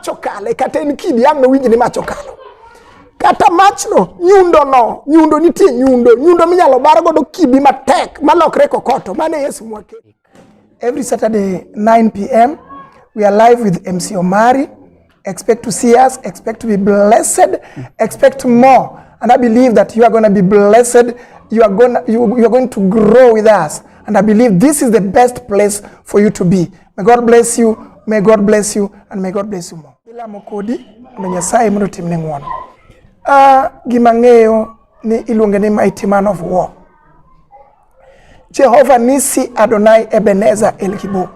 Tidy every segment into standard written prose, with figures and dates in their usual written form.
mach okale kata en kidi ang' nowinj ni mach okalo. Kata machno, nyundo no, nyundo nitie nyundo, nyundo minyalo bar godo kidi matek malokre kokoto. Mano e Yesu mwakelo. Every Saturday 9 p.m. we are live with MC Omari. Expect to see us, expect to be blessed, expect more. And I believe that you are going to be blessed. You are going to grow with us. And I believe this is the best place for you to be. May God bless you. May God bless you. And may God bless you more. Ilamo kodi mondo Nyasaye mondo otimni ng'wono. Gima ang'eyo ni iluonge ni mighty man of war. Jehova Nisi Adonai Ebenezer El Gibor.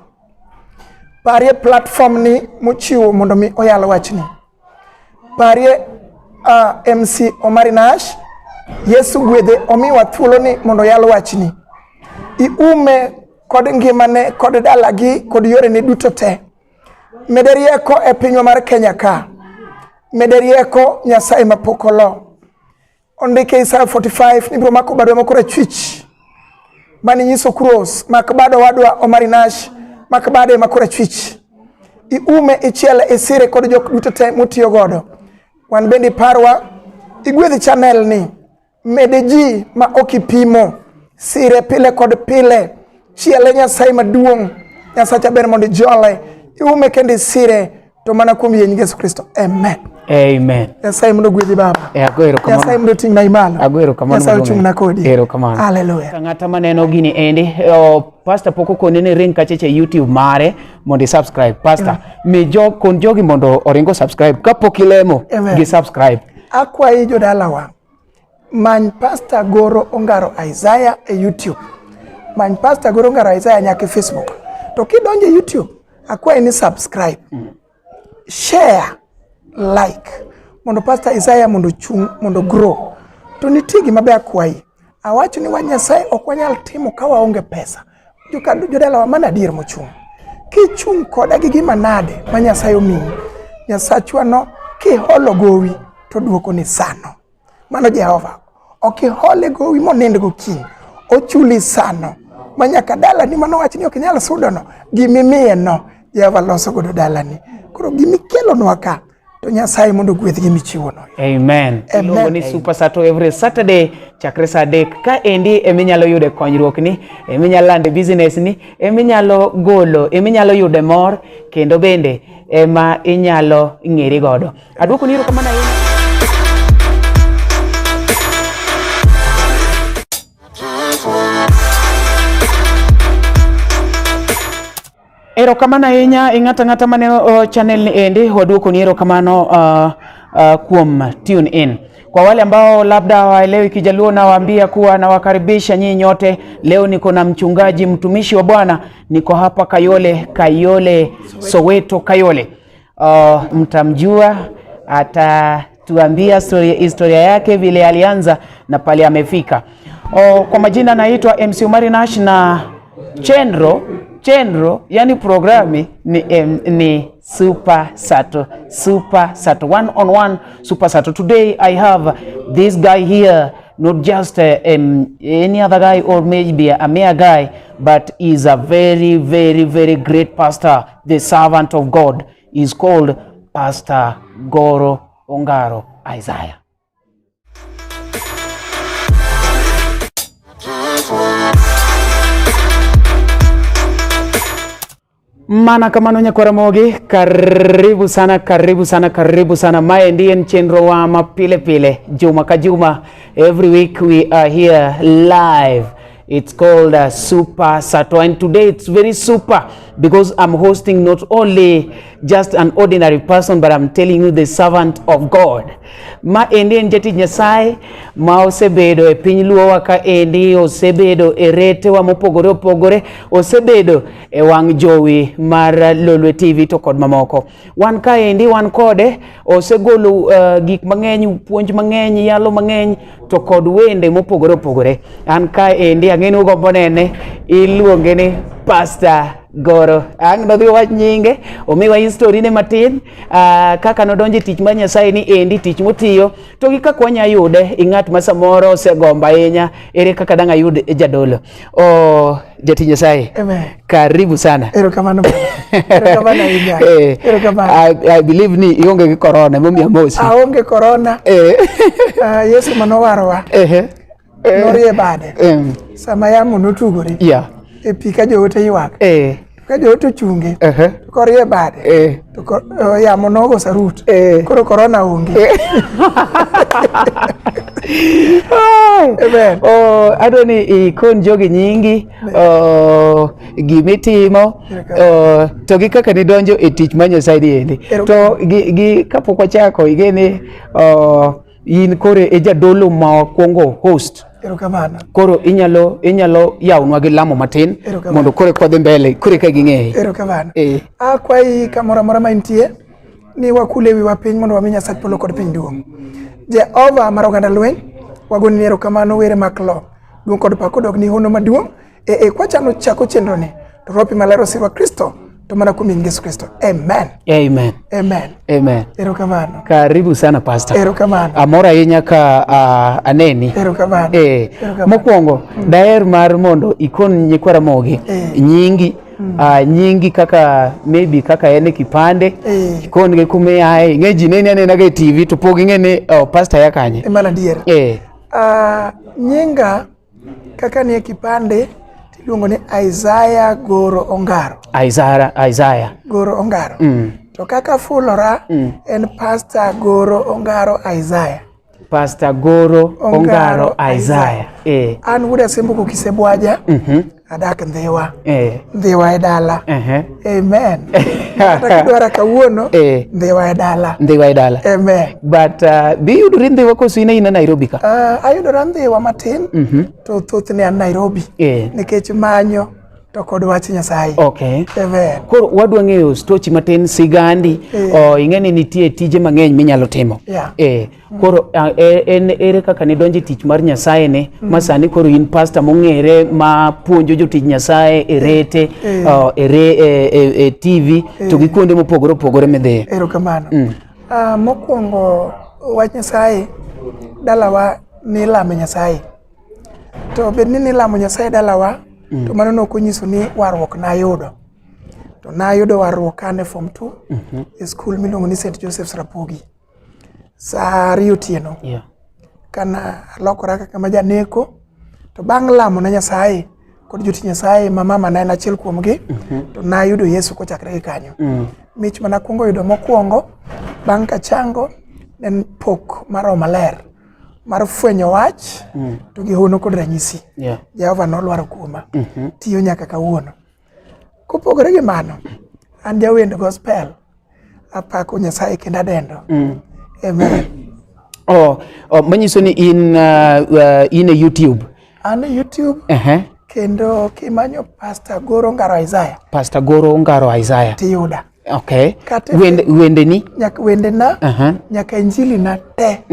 Parie platform ni mochiwo mondo mi oyal wachni. Parie MC Omari Nash, Yesu gwedhe omiwa thuolo ni mondo oyal wachni. Iume kod ngimane kod dalagi kod yorene duto te. Mede rieko e pinywa mar Kenya ka. Mede rieko Nyasaye mapok olo. Ondike Isaya 45 ni biro mako badwa ma korachwich. Mani nyiso kuros, mak bad owadwa Omari Nash, mak bade ma korachwich. Iume, ichiele, isire kod jok duto te motiyo godo. Wan bende iparwa, igwedh channel ni, mede ji ma ok ipimo, sire pile kod pile, chiele Nyasaye maduong', Nyasacha ber mondo ijole, iume kendo isire, to mana kuom yie nying Yesu Kristo. Amen. Amen. Nyasaye mondo ogwedhi baba. E, ago erokamano. Nyasaye mondo oting'na malo. Ago erokamano Nyasaye maduong'. ochung'na kodi. Erokamano. Hallelujah. Ng'ata maneno gini endi, o, pastor pok okone ni ring kachacha e YouTube mare mondo i subscribe. Pastor, mi jo kon jogi mondo oringo subscribe kapok ilemo Amen. gi subscribe. Akwayi jodalawa, many Pastor Goro Ongaro Isaiah e YouTube. Many Pastor Goro Ongaro Isaiah nyaka e Facebook. To kidonjo e YouTube, akwayi ni subscribe. Share, like mondo Pastor Isaiah mondo ochung' mondo grow. To nitie gima be akwayi. Awacho ni wach Nyasaye ok wanyal timo ka waonge pesa. Joka jodalawa mano adier mochung'. Kichung' koda gi gima nade ma Nyasaye omiyi, Nyasachwa no kiholo gowi to duoko ni sano. Mano Jehova. Ok ihole gowi monind gokinyi. Ochuli sano. Ma nyaka dalani mano wach ni ok inyal sudono. Gimimiye no, Jehova loso godo dalani. Koro gimikelonwa ka, to Nyasaye mondo ogwedh gimichiwono. Amen. Amen. Iluongo ni Super Sato every Saturday chakre saa 3 ka endi eminyalo yude konyruok ni, eminyalo lande business ni, eminyalo golo, eminyalo yude mor kendo bende ema inyalo ng'eri godo. Aduoko ni erokamano ahinya. Erokamano ahinya e ng'ato ang'ata maneno channel ni endi, waduoko ni erokamano kuom tune in. Kwa wale ambao labda hawaelewi Kijaluo, nawaambia kuwa nawakaribisha nyinyi nyote. Leo niko na mchungaji mtumishi wa Bwana, niko hapa Kayole, Kayole Soweto, Kayole. Mtamjua, atatuambia historia yake vile alianza na pale amefika. Kwa majina naitwa MC Omari Nash na chenro yani programi ni Super Sato, Super Sato, one on one Super Sato. Today I have this guy here, not just any other guy or maybe a mere guy, but is a very, very, very great pastor, the servant of God. Is called Pastor Goro Ongaro Isaiah. Mana kamano nyakwara mogi, karibu sana, karibu sana, karibu sana. Mae ndiye en chenro wa ma pile pile, juma ka juma. Every week we are here live. It's called Super Sato, and today it's very super because I'm hosting not only just an ordinary person, but I'm telling you the servant of God. Ma endi en jatich Nyasaye ma osebedo e piny Luowa ka endi, osebedo e retewa mopogore opogore, osebedo e wang' jowi mar Lolwe TV to kod mamoko. Wan ka endi wan kode, osegolo gik mang'eny, puonj mang'eny, yalo mang'eny to kod wende mopogore opogore. An ka endi ang'e ni ugombo nene, iluonge ni Pastor Goro. Ang' nodhi wach nyinge, omiwa history ne matin, kaka nodonjo e tich mar Nyasaye ni endi, tich motiyo, to gi kaka wanya yude i ng'at ma samoro osegombo ahinya, ere kaka dang' ayud jadolo. Oh, jatich Nyasaye. Amen. Karibu sana. Erokamano baba. Erokamano ahinya. Erokamano. I believe ni ionge gi corona emomiyo amosi. Aonge corona. Yesu manowarowa. Norie bade. Sama yamo notugore. E pi ka joote ywak. Ka joote ochunge. To korie bade. To yamo nogo sarut. Koro corona onge. Amen. Oh, adwa ni ikon jogi nyingi, oh, gimitimo, oh, to gi kaka nidonjo e tich mar Nyasaye ni endi. To gi kapok wachako, ing'e ni oh, in koro e jadolo ma wakwongo host. Erokamano. Koro inyalo yawnwa gi lamo matin mondo koro kwadhi mbele, koro eka ging'eyi. Erokamano. Akwayi kamoro amora ma intie ni wakule wiwa piny mondo wami Nyasach polo kod piny duong'. Jehova mar oganda lweny, wagoni erokamano were mak lo. Duong' kod pak odog ni hono maduong'. Kwachano chako chenro ni, to ropi maler osirwa Kristo, to mana kuom nying Yesu Kristo. Amen. Amen. Amen. Amen. Erokamano. Karibu sana pastor. Erokamano. Amor ahinya ka aneni. Erokamano. Erokamano. Mokwongo, daher mar mondo ikon nyikwa Ramogi nyingi, nyingi kaka maybe kaka en e kipande, ikon gi kuma iaye. Ing'e ji neni anena ga e TV to pok ging'e ni oh, pastor ya kanye. Mano adier. Nyinga kaka nie kipande iluongo ni Isaiah Goro Ongaro. Isaiah. Goro Ongaro. To kaka fulora en Pastor Goro Ongaro Isaiah. Pastor Goro Ongaro Isaiah. An wuod Asembo Kisebwaja. Adak Ndhiwa. Ndhiwa e dala. Amen. Kata kidwara kawuono, Ndhiwa e dala. Ndhiwa e dala. Amen. But bi yudori Ndhiwa koso in aina Nairobi ka? Ayudora Ndhiwa matin, to thothne an Nairobi. Nikech manyo to kod wach Nyasaye. Okay. Amen. Koro wadwa ng'eyo stochi matin sigandi, ing'e ni nitie tije mang'eny minyalo timo. Koro en ere kaka nidonjo e tich mar Nyasaye ni, ma sani koro in pastor mong'ere ma puonjo jotich Nyasaye e rete, e TV, to gi kuonde mopogore opogore midhiye. Erokamano. Mokwongo wach Nyasaye, dalawa nilame Nyasaye. To bed ni nilamo Nyasaye dalawa, to mano nok onyiso ni warruok nayudo. To nayudo warruok ka an e form 2, e skul miluongo ni St. Joseph's Rapogi. Saa 2 otieno. Kana alokora kaka ma janeko, to bang' lamo ne Nyasaye kod jotich Nyasaye ma mama ne en achiel kuomgi, to nayudo Yesu kochakre gi kanyo. Mich mana kuongo yudo mokwongo bang' kachango ne en pok mar Roho Maler mar fwenyo wach to gi hono kod ranyisi. Jehova nolwaro kuoma. Tiyo nyaka kawuono. Kopogore gi mano, an jawend gospel, apako Nyasaye kendo adendo. Amen. Oh, manyiso ni in e YouTube. An e YouTube. Kendo kimanyo Pastor Goro Ongaro Isaiah. Pastor Goro Ongaro Isaiah. Tiyuda. Okay. Wendeni? Nyaka wendena, nyaka injili na te.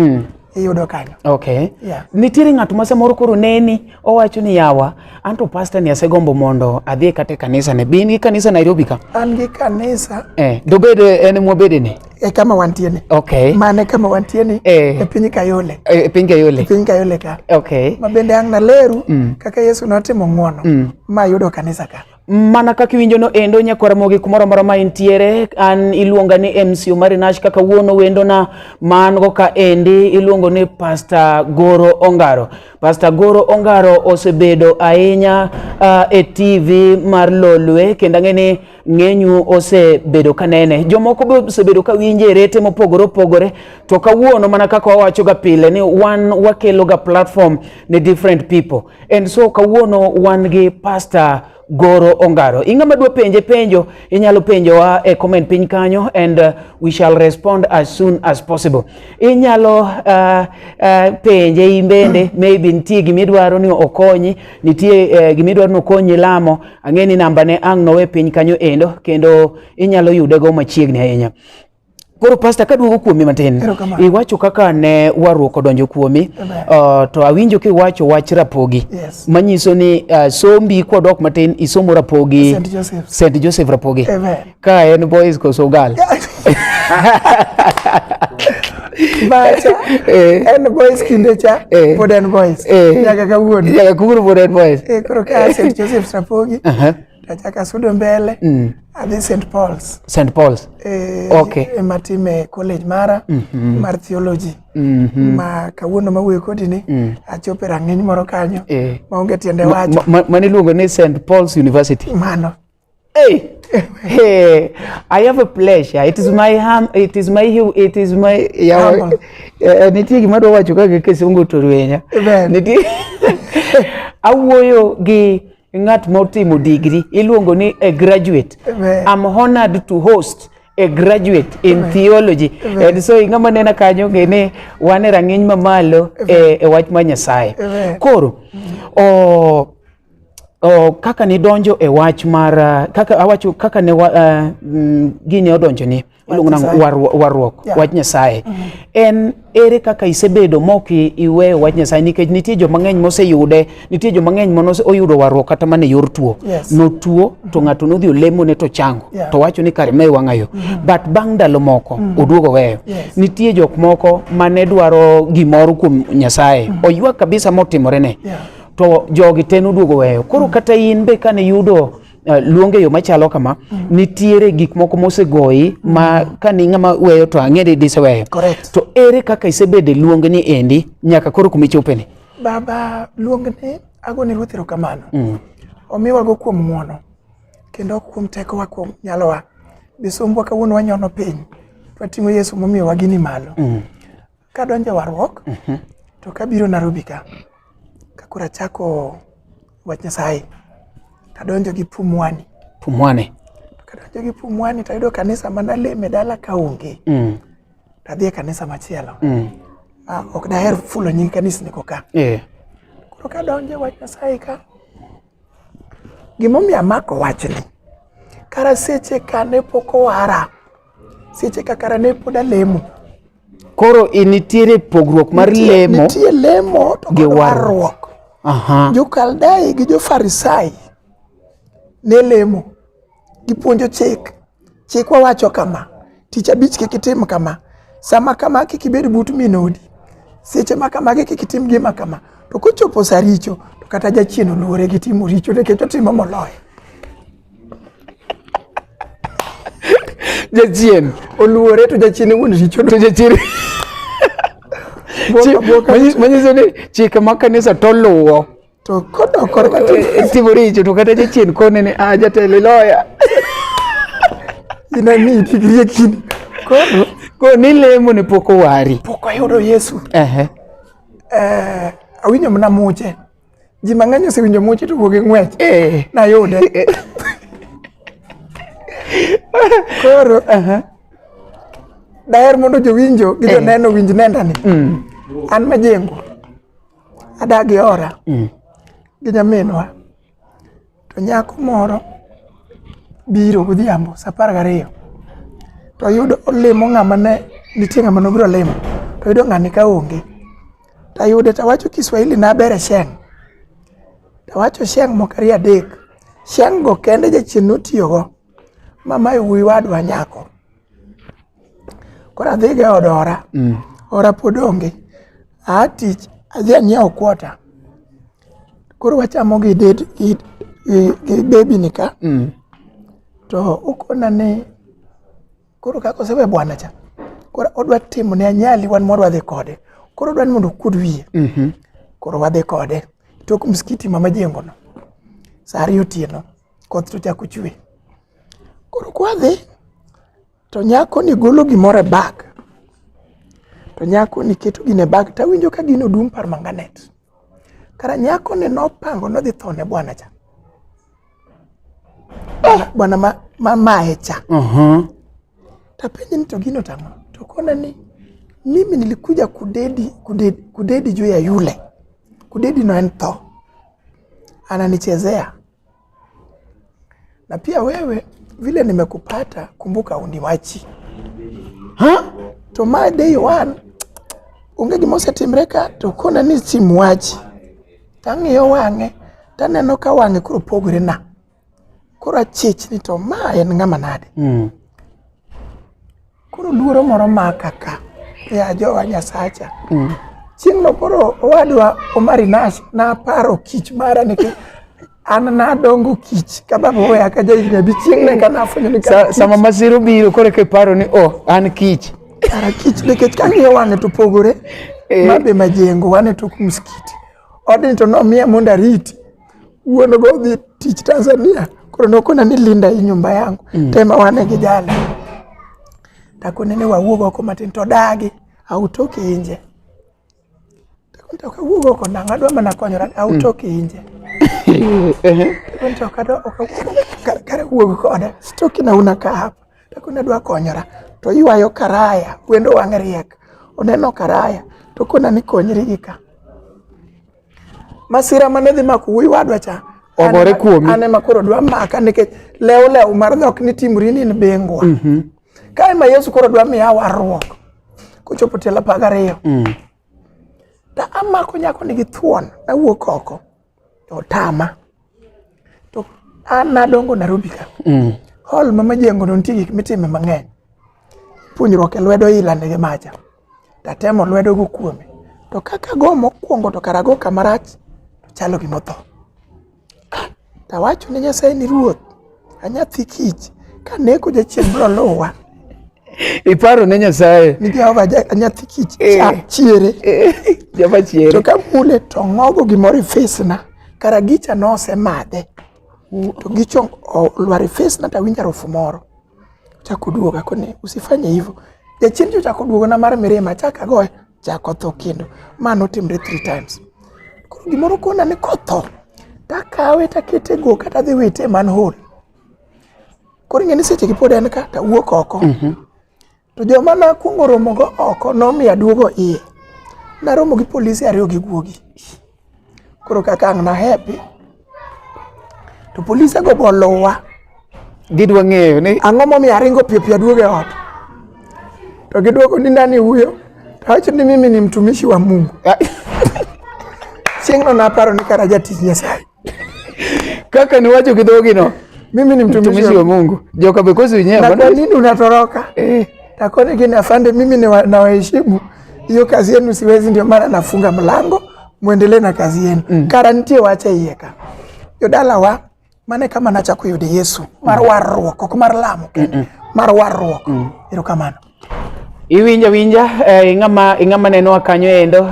Iyudo kanyo. Okay. Nitiere ng'at ma samoro koro neni owacho ni yawa, anto pastor ni asegombo mondo adhi kata e kanisa ne. Be in gi kanisa Nairobi ka? An gi kanisa. Dobed en mwabede ni? E kama wantie ni. Okay. Mane kama wantie ni. E piny Kayole. E piny Kayole. E piny Kayole ka. Okay. Ma bende ang' naleru kaka Yesu notimo ng'uono ma ayudo kanisa ka. Mana kaka iwinjo no endo nyakwar Ramogi kumoro amora ma intiere, an iluonga ni MC Omari Nash, kaka wuono wendona man go ka endi iluongo ni Pastor Goro Ongaro. Pastor Goro Ongaro osebedo ahinya e TV mar Lolwe, kendo ang'e ni ng'enyu osebedo ka nene. Jomoko be osebedo ka winje e rete mopogore opogore, to kawuono mana kaka wawacho ga pile ni wan wakelo ga platform ne different people. And so kawuono wan gi Pastor Goro Ongaro. Ing'ama dwa penje penjo, inyalo penjowa e comment piny kanyo, and we shall respond as soon as possible. Inyalo penje in bende, maybe nitie gimidwaro ni okonyi, nitie gimidwaro ni okonyi lamo, ang'e ni namba ne ang' nowe piny kanyo endo, kendo inyalo yude go machiegni ahinya. Koro pastor kaduogo kuomi matin, Erokamano. iwacho kaka ne warruok odonjo kuomi, Amen. to awinjo kiwacho wach Rapogi. Yes. Manyiso ni sombi kwadok matin isomo Rapogi. St. Joseph. St. Joseph Rapogi. Amen. Ka en boys koso girl. Macha Eh. en boys kinde cha Eh. pod en boys Eh. nyaka kawuono. Nyaka kawuono pod en boys. Eh, koro ka St. Joseph's Rapogi Aha. tachako asudo mbele adhi St. Paul's. St. Paul's. Eh, Okay. ema atime college mara mar theology ma kawuono mawuoyo kodi ni achopo e rang'iny moro kanyo Eh. maonge tiende wacho Mano iluongo ni St. Paul's University. mano. Hey, hey, I have a pleasure. It is my hum, it is my it is my yawa. Humble. Nitie gima adwa wacho ka gi kisungu to rwenya. Amen. Nitie awuoyo gi ng'at motimo degree iluongo ni a graduate. Amen. I'm honored to host a graduate in Amen. theology. Amen. And so ing'ama nena kanyo ng'e ni wan e rang'iny mamalo e wach mar Nyasaye. Amen. Koro o kaka nidonjo e wach mar kaka awacho kaka ne gini odonjo ni iluongo nang'o? Nyasaye. Warruok Yeah. wach Nyasaye. En ere kaka isebedo mok iweyo wach Nyasaye nikech nitie joma ng'eny moseyude, nitie joma ng'eny mane oyudo warruok kata mana e yor tuo. Yes. Notuo to ng'ato nodhi olemone to chango Yeah. to wacho ni kare mae wang'ayo. But bang' ndalo moko oduogo weyo. Yes. Nitie jok moko mane dwaro gimoro kuom Nyasaye. Oywak kabisa motimorene. Yeah. To jogi te noduogo weyo. Koro kata in be kane yudo luong e yo machalo kama, nitiere gik moko mosegoyi ma kane ng'ama weyo to ang'e ni diseweyo. Correct. To ere kaka isebedo e luong ni endi nyaka koro kuma ichopeni? Baba, luong ni agone Ruoth erokamano. Omiwago kuom ng'uono kendo ok kuom tekowa, kuom nyalowa. Bisumbwa kawuono wanyono piny to wating'o Yesu momiyowa gini malo. Kadonjo e warruok to kabiro Nairobi ka koro achako wach Nyasaye tadonjo gi Pumwani. Pumwani. Kadonjo gi Pumwani tayudo kanisa manaleme dala kaonge. Tadhi e kanisa machielo. Ok daher fulo nying kanisni go ka. Koro kadonjo e wach Nyasaye ka, gimomiyo amako wachni, kara seche ka ne pok owara, seche ka kara ne pod alemo. Koro nitiere pogruok mar lemo Nitie lemo to gi kod warruok. warruok. Jo-Kaldai gi Jo-Farisai ne lemo, gipuonjo chik. Chikwa wacho kama, tich abich kik itim kama, sama kama kik ibed but min odi, seche ma kamagi kik itim gima kama. To kochopo sa richo, to kata jachien oluore gi timo richo nikech otimo moloyo. Jachien oluore to jachien e wuon richo. To jachien manyiso ni chike mag kanisa to luwo. To kodok korka timo richo to kata jachien kone ni a jatelo iloya. Ina mi degree e kindi. Koro ko ni lemo ne pok owari. Pok oyudo Yesu. Awinjo mana muche. Ji mang'eny osewinjo muche to wuok e ng'wech. Nayude. Koro daher mondo jowinjo gi joneno winj nenda ni. An Majengo. Adak gi ora. Gi nyaminwa. To nyako moro biro godhiambo sa 12. To oyudo olimo ng'ama ne nitie ng'ama nobiro limo. To oyudo ng'ani ka onge. Tayude tawacho Kiswahili na ber e Sheng. Tawacho Sheng moko ariyo adek. Sheng go kende jachien notiyogo. Mama e wuoyi wadwa nyako. Koro adhi go e od ora. Ora pod onge. Aa tich adhi anyiewo kwota. Koro wachamo gi ded gi baby ni ka. To okona ni koro kaka osewe bwana cha. Koro odwa timo ne anyali wan mwadwa dhi kode. Koro odwa ni mondo okuod wiye. Koro wadhi kode. Tok msikiti ma Majengo no. Sa 2 otieno. Koth to chako chwe. Koro kwadhi to nyako ni golo gimoro e bag. To nyako ni keto gino e bag tawinjo ka gino dum par manganet. Kara nyako ni nopango nodhi tho ne bwana cha. Bwana ma mae cha. Tapenje ni to gino tang'o? To kona ni mimi nilikuja kudedi juu ya yule. Kudedi no en tho. Ananichezea. Na pia wewe vile nimekupata kumbuka uniwachi. Ha? To ma day one onge gima osetimre ka to kona ni simwachi. Tang'iyo wang'e taneno ka wang'e koro pogre na. Koro achich ni to ma en ng'ama nade. Koro luoro moro maka ka. Ya jowa Nyasacha. Chieng'no koro owadwa Omari Nash naparo kich mara nikech an nadongo kich ka baba oweya ka jahigni abich chieng'no eka nafwenyo ni kara kich. Sama masira obiro koro eka iparo ni oh an kich. Kara kich nikech kang'iyo wang'e to pogore. Ma be majengo wan e tok msikiti. Odni to nomiya mondo ariti. Wuon go odhi tich Tanzania. Koro nokona ni linda hii nyumba yangu. Tema wane gi jale. Takone ni wawuog oko matin to dagi. Hautoki nje. Takone to ok awuog oko nang'o adwa mana konyora. Hautoki nje. Takone to ok adwa ok awuog kare wuog koda. Sitoki na unakaa hapa. Takone adwa konyora. To ywayo karaya. Wendo wang' riek. Oneno karaya. To kona ni konyri gi ka. Masira mane dhi mako wuoyi wadwa cha. Ogore kuomi. An ema koro dwa maka nikech lew lew mar dhok ni timri ni in bingwa. Ka ema Yesu koro dwa miya warruok. Kochopo tielo 12. Ta amako nyako ni gi thuon nawuok oko. To otama. To an nadongo Nairobi ka. Hall ma majengo no nitie gik mitime mang'eny. Puonjruok e lwedo ila nigi macha. Tatemo lwedo go kuome. To kaka go mokwongo to kara go kama rach to chalo gima otho. Tawacho ne Nyasaye ni ruoth, anyathi kich, kaneko jachien biro luwa. Iparo ne Nyasaye. Ni Jehova anyathi kich cha chiere. Jehova chiere. To kamule to ng'ogo gimoro e face na. Kara gicha nosemadhe. To gicho olwar e face na tawinjo harufu moro. Chako duoga koni usifanye hivyo. Jachien cho chako duogo na mar mirima chako agoye chako tho kendo. Ma notimre 3 times. Koro gimoro kona ni kotho takawe takete go kata adhi wite e manhole. Koro ing'e ni seche gi pod en ka tawuok oko. To joma nakwongo romogo oko nomiyo aduogo iye. Naromo gi polise ariyo gi guogi. Koro kaka ang' na happy. To polise go boluwa. Gidwa ng'eyo ni ang'o momiyo aringo piyo piyo aduogo e ot. To giduogo ni nani huyo? To awacho ni mimi ni mtumishi wa Mungu. Chieng'no naparo ni kara jatich Nyasaye. Kaka niwacho gi dhogi no. Mimi ni mtumishi, mtumishi wa Mungu. Joka bekosi wenyewe. Na kwa nini unatoroka? Takoni kini afande, mimi ni nawaheshimu. Hiyo kazi yenu siwezi, ndio maana nafunga mlango, muendelee na kazi yenu. Kara nitie wacha iye ka. Jodalawa, mane kama nachako yudo Yesu mar warruok, ok mar lamo kende, mar warruok. Erokamano. Iwinja winja ing'ama nenowa kanyo endo,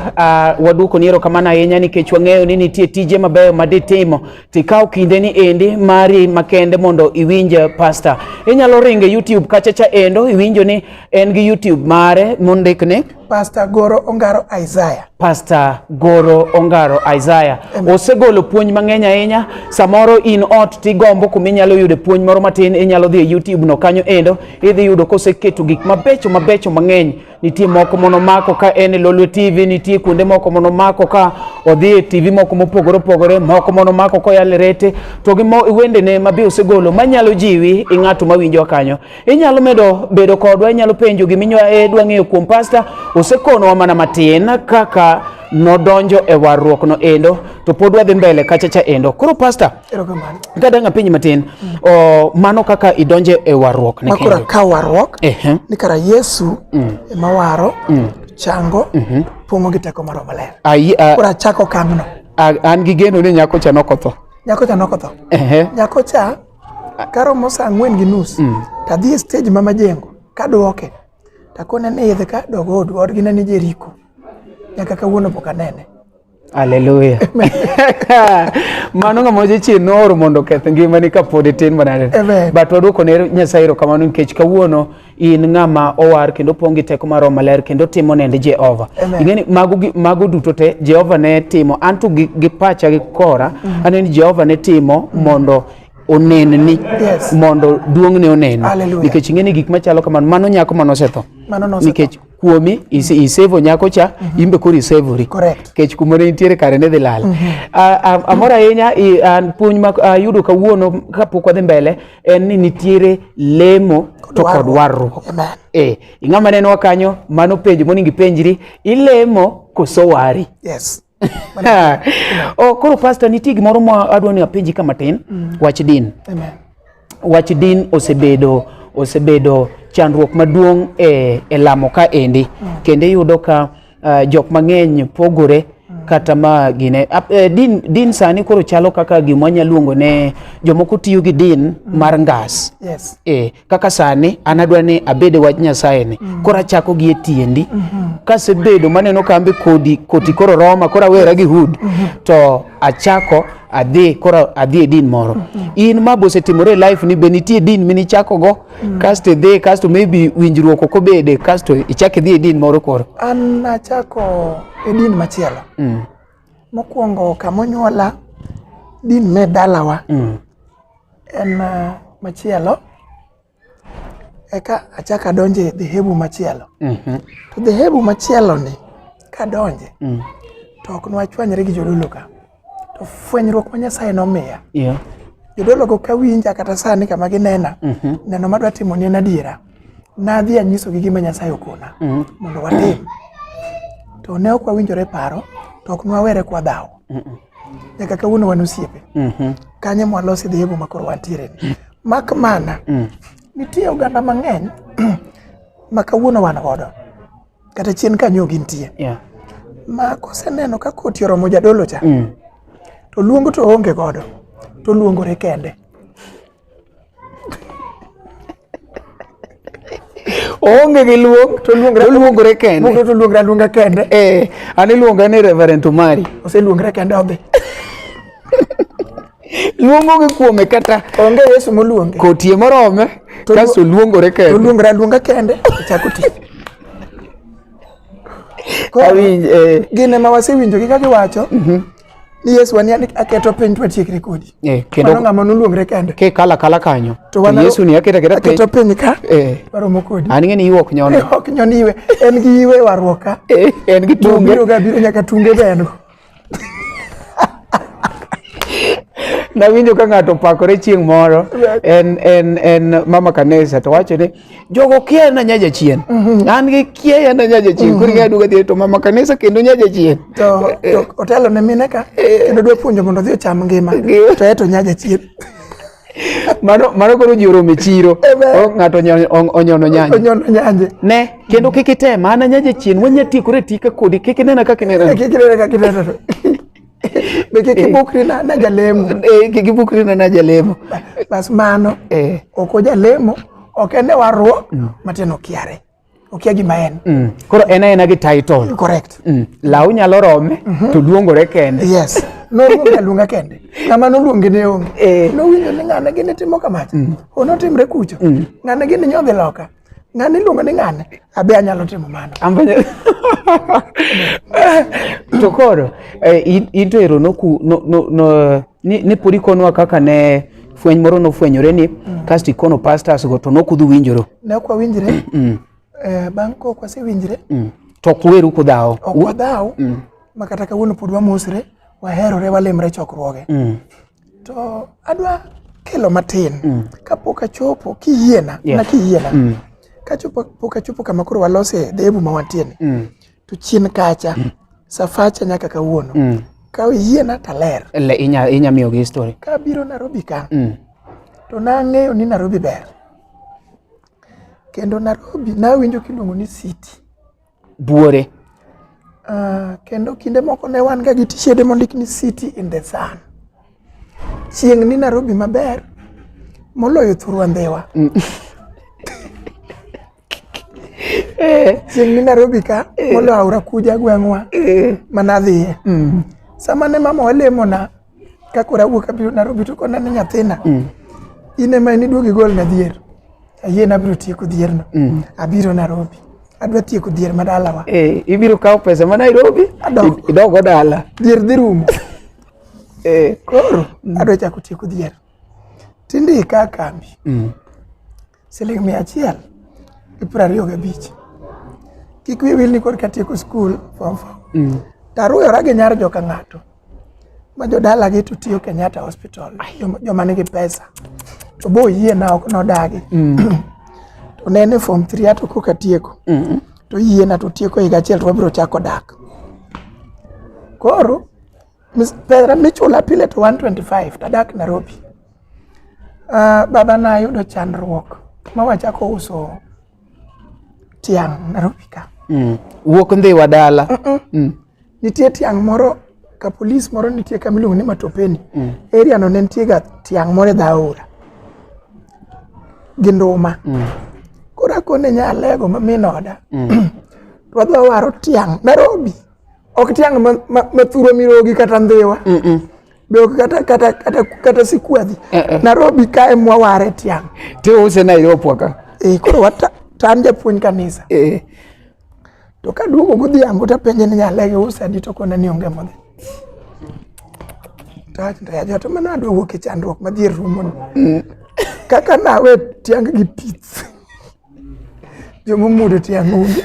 waduoko ni erokamano ahinya nikech wang'eyo ni nitie tije mabeyo ma ditimo. Tikaw kindeni endi mari makende mondo iwinj pastor. Inyalo ringo e YouTube kacha cha endo, iwinjo ni en gi YouTube mare mondikni Pastor Goro Ongaro Isaiah. Pastor Goro Ongaro Isaiah. Osegolo puonj mang'eny ahinya. Samoro in ot tigombo kuma inyalo yude puonj moro matin, inyalo dhi e YouTube no kanyo endo, idhi yudo koseketo gik mabecho mabecho mang'eny. Nitie moko monomako ka en e Lolwe TV, nitie kuonde moko monomako ka odhi e TV moko mopogore opogore, moko monomako koyalo e rete, to gi wendene ma be osegolo manyalo jiwi i ng'ato mawinjo kanyo. Inyalo medo bedo kodwa, inyalo penjo gima idwa ng'eyo kuom pastor, osekonowa mana matin kaka nodonjo e warruok no endo, to pod wadhi mbele kacha cha endo. Koro pastor, Erokamano. kadang' apenji matin, mano kaka idonjo e warruok ne Makoro kendo. akawo warruok ni kara Yesu ema waro, chango, pong'o gi teko mar Roho Maler. Koro achako okang'no. An gi geno ni nyako cha nokotho. Nyako cha nokotho. Nyako cha karomo saa 4:30 tadhi e stage ma Majengo kaduoke takone ni idh ka dog odu, odgi ne ni Jeriko. Nyaka kawuono pok anene. Haleluya. Mano ng'ama jachien nooro mondo oketh ngimani kapod itin manade. But waduoko ne Nyasaye erokamano nikech kawuono in ng'ama owar kendo opong' gi teko mar Roho Maler kendo timo nende Jehova. Ing'e ni mago duto te Jehova ne timo, an to gi pacha gi kora aneno ni Jehova ne timo mondo onenni, mondo duong'ne oneni. Nikech ing'e ni gik machalo kamano, mano nyako mane osetho. Nikech kuomi isevo nyako cha, in be koro isevori. Nikech kuma ne nitiere kare ne dhi lal. Amor ahinya, an puonj ma ayudo kawuono kapok wadhi mbele en ni nitiere lemo to kod warruok. Amen. Eh, ing'ama nenowa kanyo, mano penjo monego ipenjri, ilemo koso wari? Yes. Oh, koro pastor nitie gimoro ma adwa ni apenji ka matin, wach din. Amen. Wach din osebedo chandruok maduong' e lamo ka endi. Kendo iyudo ka jok mang'eny pogore kata ma gine. Din sani koro chalo kaka gima wanyalo luongo ne jomoko tiyo gi din mar ngas. Yes. Kaka sani an adwa ni abed e wach Nyasaye ni. Koro achako gi e tiendi. Kasebedo maneno ka ambe koti koro roma, koro awera gi hood, to achako adhi, koro adhi e din moro. In ma bo osetimore e life ni be nitie din minichako go, kasto idhi, kasto maybe winjruok ok obede, kasto ichako idhi e din moro koro. An nachako e din machielo. Mokwongo kamonyuola, din me dalawa. En machielo. Eka achako adonje e dhehebu machielo. To dhehebu machielo ni kadonje, to ok nwachwanyre gi jodolo ka. To fwenyruok ma Nyasaye nomiya. Jodolo go kawinja kata sani kama ginena, neno madwa timo ni en adiera. Nadhi anyisogi gima Nyasaye okona mondo watim. To ne ok wawinjore paro, to ok nwawere kwadhawo. Nyaka kawuono wan osiepe. Kanyo mwalose dhehebu ma koro wantiere ni. Mak mana, nitie oganda mang'eny ma kawuono wan godo. Kata chien kanyo gintie. Ma koseneno ka koti oromo jadolo cha, to luongo to oonge godo, to luongore kende. Oonge gi luong, to luongore, to luongore kende. Luongore to luongore aluonga kende. An iluonga ni Reverend Omari. Oseluongre kende odhi. Luongo gi kuome kata onge Yesu moluonge. Kotie morome, To kasto luongore kende. To luongore aluonga kende, ochako tich. Koro, Awinj, gin ema wasewinjo gi kaka giwacho ni Yesu wani aketo piny to watiekre kodi. Kendo Mano ng'ama noluongre kende. Ke kala kala kanyo. To wan Yesu ni aketa aketa piny. Aketo piny ka. Waromo kodi. An ing'e ni iwuok nyono. Ok nyono iwe. En gi iwe warruok ka. En gi tunge. Biro ga biro nyaka tunge be en go. Nawinjo ka ng'ato opakore chieng' moro, en mama kanisa to wacho ni jogo kia na nya jachien. An gi kia na nya jachien. Koro ing'e aduogo adhi to mama kanisa kendo nya jachien. To otelo ne mine ka kendo dwa puonjo mondo odhi ocham ngima. To eto nya jachien. Mano koro ji oromo e chiro. Ng'ato onyono nyanje. Onyono nyanje. Ne, kendo kik item, an anya jachien, wanya tiekore tika kodi, kik inena kaka inena. Kik inena kaka inena. Be kik ibukri na jalemo. Kik ibukri na jalemo. Bas mano, ok ojalemo, ok en e warruok, matiende okiare. Okia gima en. Koro en aena gi title. Correct. Law nyalo rome, to luongore kende. Yes. Noluonge aluonga kende. Ng'ama noluonge ne onge. Nowinjo ni ng'ane gini timo kamacha. Ono timre kucho. Ng'ane gini nyodhi loka. Ng'ane iluongo ni ng'ane. Abe anyalo timo mano. Ambe To koro, in to ero noku, no, no, no, ni, ni pod ikonwa kaka ne fweny moro nofwenyore ni, kasto ikono pastors go to nokudhu winjoro. Ne ok wawinjre. Bang' ka ok wasewinjre. To ok uweru kudhawo. Ok wadhaw. Ma kata kawuono pod wamosre, waherore, walemre chokruoge. To adwa kelo matin. Kapok achopo, kiyiena, na kiyiena. Kachopo, pok achopo kama koro walose dhehebu ma wantie ni. To chien kacha, safacha nyaka kawuono. Ka oyiena to aler. Le, inya miyogi history. Ka abiro Nairobi ka, to nang'eyo ni Nairobi ber. Kendo Nairobi nawinjo kiluongo ni city. Buore. Kendo kinde moko ne wan ga gi tishede mondik ni city in the sun. Chieng' ni Nairobi maber moloyo thurwa Ndhiwa. Chieng' ni Nairobi ka moloyo aora Kuja gweng'wa manadhiye. Sama ne mama walemona ka koro awuok abiro Nairobi to kona ni nyathina, in ema in iduog igol na dhier. Ayie na abiro tieko dhierno. Abiro Nairobi. Adwa tieko dhier ma dalawa. Ibiro kawo pesa ma Nairobi, Adok. idog dala. Dhier dhi rumo. Koro, adwa chako tieko dhier. Tindika kambi. Siling mia achiel gi piero ariyo gabich. Kik wiyi wil ni koro katieko skul form 4. Taruyora gi nyar joka ng'ato. Ma jodalagi to tiyo Kenyatta Hospital. Joma nigi pesa. To bo oyie na ok nodagi. To ne en e form 3 ato koka atieko. To yiena to tieko higa achiel to wabiro chako dak. Koro pesa michula pile to 125 to adak Nairobi. Baba nayudo chandruok ma wachako uso tiang' Nairobi ka. Wuok Ndhiwa dala. Nitie tiang' moro ka polis moro nitie kama iluongo ni Matopeni. Area no ne nitie ga tiang' moro e dho aora gi nduma. Koro akone nya Alego ma min oda. To wadhi wawaro tiang' Nairobi. Ok tiang' ma thuro mirogi kata Ndhiwa. Be ok kata sikwadhi. Nairobi ka ema waware tiang'. Tiuse Nairobi ka. Koro to an japuonj kanisa. To kaduogo godhiambo tapenje ni Nyalego iuso adi to kona ni onge modhi. To awacho ni to mano adwa wuok e chandruok madhier rumo ni. Kaka nawe tiang' gi pith. Joma omuodo tiang' onge.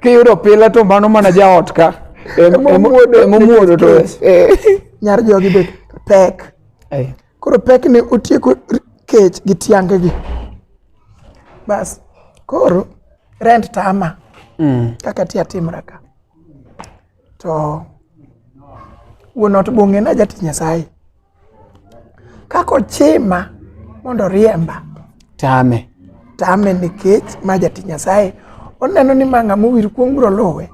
Kiyudo pila to mano mana jaot ka. Emomuodo to. Nyar jogi be pek. Koro pek ni otieko kech gi tiange gi. Bas, koro rent tama. Kaka ti atimra ka. To wuon ot bong'e na jatich Nyasaye. Kaka ochima mondo oriemba. Tame. Tame nikech ma jatich Nyasaye. Oneno ni ma ng'ama owir kuong' biro luwe.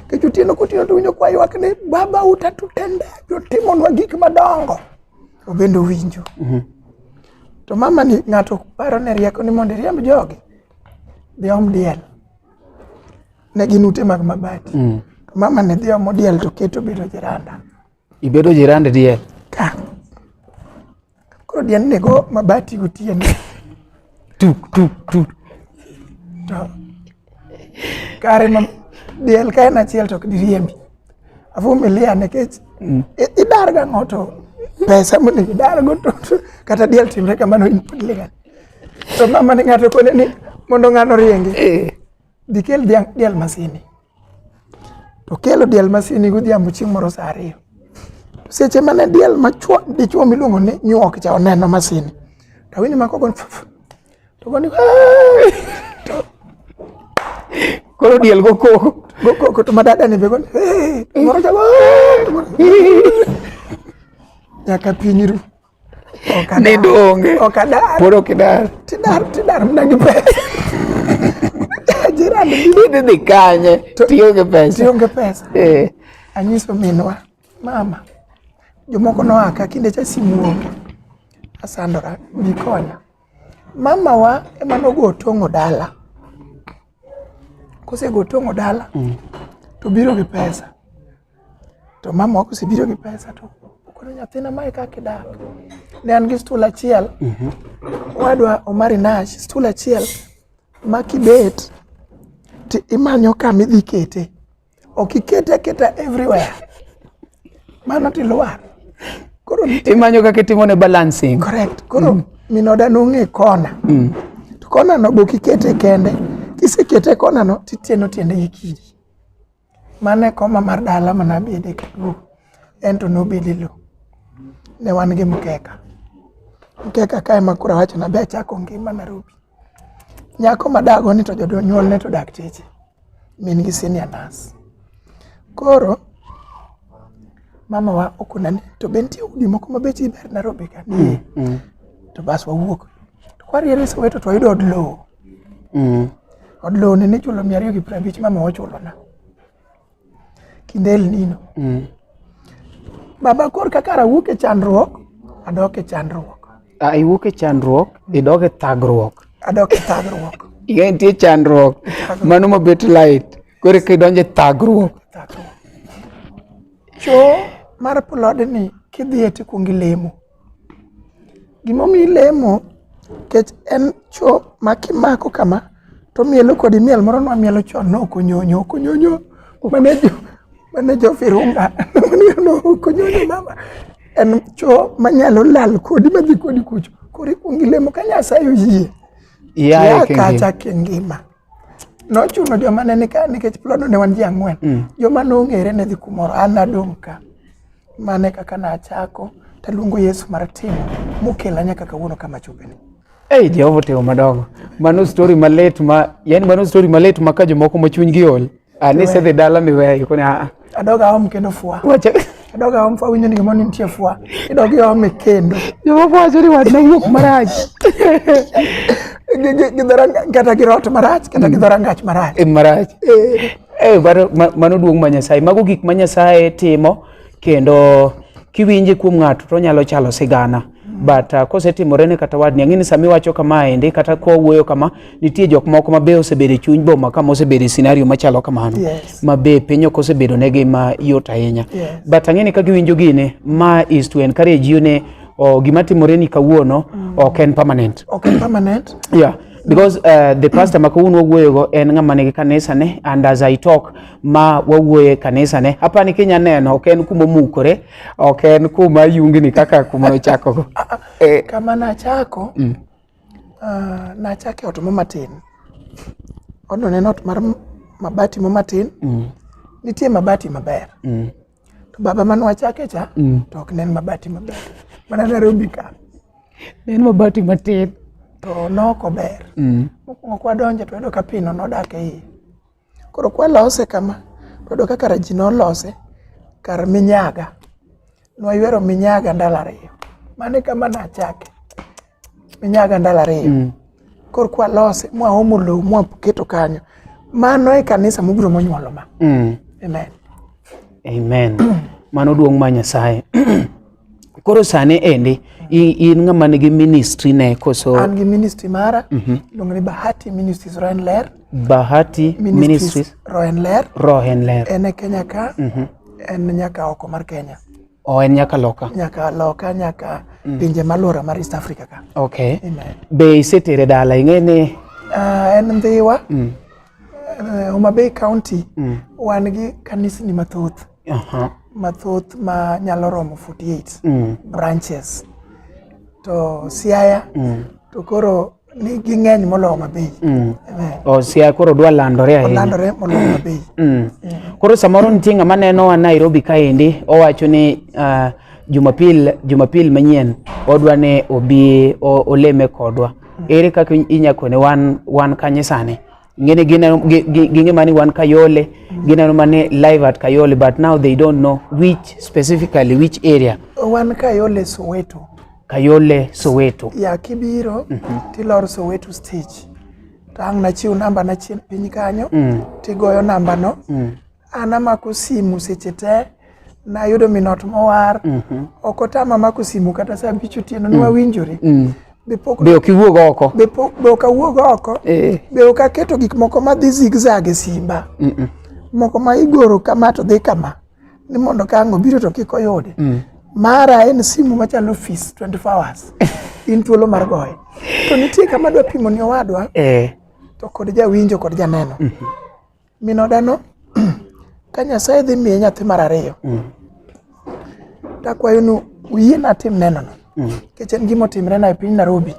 Nikech otieno kotieno to winjo kwa ywak ni baba utatutende biro timonwa gik madongo. To bende owinjo. To mama ni ng'ato paro ne rieko ni mondo iriemb jogi. Dhi om diel. Ne gin ute mag mabati. To mama ne dhi omo diel to keto bedo jiranda. Ibedo jirand diel. Ka. Koro diel ne go mabati gotieno. Tuk tuk tuk. To kare ma diel ka en achiel to ok diriembi. Avumilia nikech idar gang'o to pesa monego idar go to kata diel timre kamano in pod iling'. To mama ni ng'ato kone ni mondo ng'ano rienge. Dhi kel diel masini. To kelo diel masini godhiambo chieng' moro saa 2. Seche mane diel machuo dichuo miluongo ni nyuok cha oneno masini. To awinjo ma kogo to go ni to koro diel go koko. Go koko to madada ni be go ni to moro cha go nyaka piny ru. Nindo onge. Ok adar. Pod ok idar. Tidar tidar mana gi pesa. Jirani biro. Idhi dhi kanye? Tionge pesa. Tionge pesa. Anyiso minwa, mama, jomoko noa ka kinde cha simu onge. Asandora, bi konya. Mama wa ema nogo tong'o dala. Kosego tong'o dala, to biro gi pesa. To mama wa kosebiro gi pesa to okono nyathina mae kaka idak. Ne an gi stool achiel. Owadwa Omari Nash, stool achiel ma kibet to imanyo kama idhi kete. Ok ikete aketa everywhere. Mano tilwar. Koro imanyo kaka itimo ne balancing. Correct. Koro min oda nong'e kona. To kona no be ok ikete kende. Kisekete kona no titieno tiende gi kidi. Mano e koma mar dala manabede kaduogo. En to nobede lo. Ne wan gi mkeka. Mkeka kae ma koro awacho nabe achako ngima Nairobi. Nyako madago ni to jonyuolne to dakteche. Min gi senior nurse. Koro mama wa okona ni to be nitie udi moko ma bechgi ber Nairobi ka? Ni. To bas wawuok. To kwariere Soweto to wayudo od lowo. Od lowo ne nichulo 250 mama ochulona. Kinde El Nino. Baba kor kaka awuok e chandruok, adok e chandruok. Iwuok e chandruok, idok e thagruok. Adok e thagruok. Ing'e nitie chandruok, mano mabet light. Koro kidonjo e thagruok. Thagruok. Choo mar plodni kidhiye tikuongo ilemo. Gimomiyo ilemo, nikech en choo ma kimako kama to mielo kodi miel moro nwamielo chon no okonyonyo okonyonyo mane jo Virunga no okonyonyo mama. En choo manyalo lal kodi madhi kodi kucho. Koro ikuongo ilemo ka Nyasaye oyie. Iaye kacha kingima. Nochuno joma ne nika nikech plodno ne wan ji 4. Joma nong'ere ne dhi kumoro, an nadong' ka. Mane kaka nachako taluongo Yesu mar timo mokela nyaka kawuono kama achopeni. Ei, Jehova otimo madongo. Mano story malit ma, yani mano story malit ma ka jomoko ma chunygi ol. Ah, ni isedhi dala miweyo koni ah. Adog aom kendo fwa. Wacha Adog aom fwa winjo ni gimoro nitie fwa. Idog iome kendo. Jomoko wacho ni wach nawuok marach. Gi dhoranga kata gi rot marach kata gi dhorangach marach. E marach. Eh, mano duong' ma Nyasaye. Mago gik ma Nyasaye timo kendo kiwinje kuom ng'ato to onyalo chalo sigana. But kosetimore ne kata wadni, ang'e ni sama iwacho kamaendi kata kwa wuoyo kama, nitie jok moko ma be osebedo e chuny boma kama osebedo e scenario machalo kamano. Ma be piny ok osebedo negi ma yot ahinya. But ang'e ni ka giwinjo gini, ma is to encourage you ni oh, gima timore ni kawuono ok en permanent. Ok en permanent. Yeah, because the pastor ma kawuono wawuoyogo en ng'ama nigi kanisa ne, and as I talk ma wawuoye kanisa ne, apani kinya neno ok en kuma omukore, ok en kuma yungni kaka kuma nochakogo. Kama nachako, nachako e ot mo matin. Odno ne en ot mar mabati mo matin. Nitie mabati maber. To baba mane wachake cha, to ok ne en mabati maber. Mana Nairobi ka. Ne en mabati matin. To nok ober. Mokwongo kwadonjo to wayudo ka pino nodak e iye. Koro kwalose kama, to wayudo ka kara ji nolose kar minyaga. Nwaywero minyaga ndalo 2. Mano e kama nachake. Minyaga ndalo 2. Koro kwalose, mwaomo lowo, mwaketo kanyo. Mano e kanisa mobiro monyuolo ma. Amen. Amen. Mano duong' ma Nyasaye. Koro sani endi, in ng'ama nigi ministry ne koso? An gi ministry mara, iluongo ni Bahati Ministries Roho en Ler. Bahati Ministries Roho en Ler. Roho en Ler. En e Kenya ka, en nyaka oko mar Kenya. O en nyaka loka? Nyaka loka, nyaka pinje maluora mar East Africa ka. Okay. Amen. Be isetere dala, ing'e ni? En Ndhiwa. Homa Bay County, wan gi kanisni mathoth. Mathoth ma nyalo romo 48 branches. To Siaya, to koro ni ging'eny moloyo Homa Bay. Amen. O Siaya koro dwa landore ahinya. Olandore moloyo Homa Bay. Koro samoro nitie ng'ama nenowa Nairobi kaendi, owacho ni Jumapil manyien odwa ni obi oleme kodwa. Ere kaka inya kone wan kanye sani? Ng'eni ging'e mani wan Kayole, gineno mani live at Kayole, but now they don't know which specifically which area. Wan Kayole Soweto. Kayole Soweto. Ya kibiro tilor Soweto stage. To ang' nachiw namba na chien piny kanyo, tigoyo namba no. An amako simu seche te, nayudo minot mowar. Ok otama mako simu kata saa 5 otieno, ne wawinjore. Be pok Be ok iwuog oko? Be pok, be ok awuog oko. Be ok aketo gik moko madhi zigzag e simba. Moko ma igoro kama to dhi kama. Ni mondo ka ang' obiro to kik oyude. Mara en simu machalo office 24 hours. In thuolo mar goye. To nitie kama adwa pimo ni owadwa. To kod jawinjo kod janeno. Min odano, ka Nyasaye dhi miye nyathi mar 2. Takwayo ni uyiena atim neno no. Nikech en gima otimre na e piny Nairobi.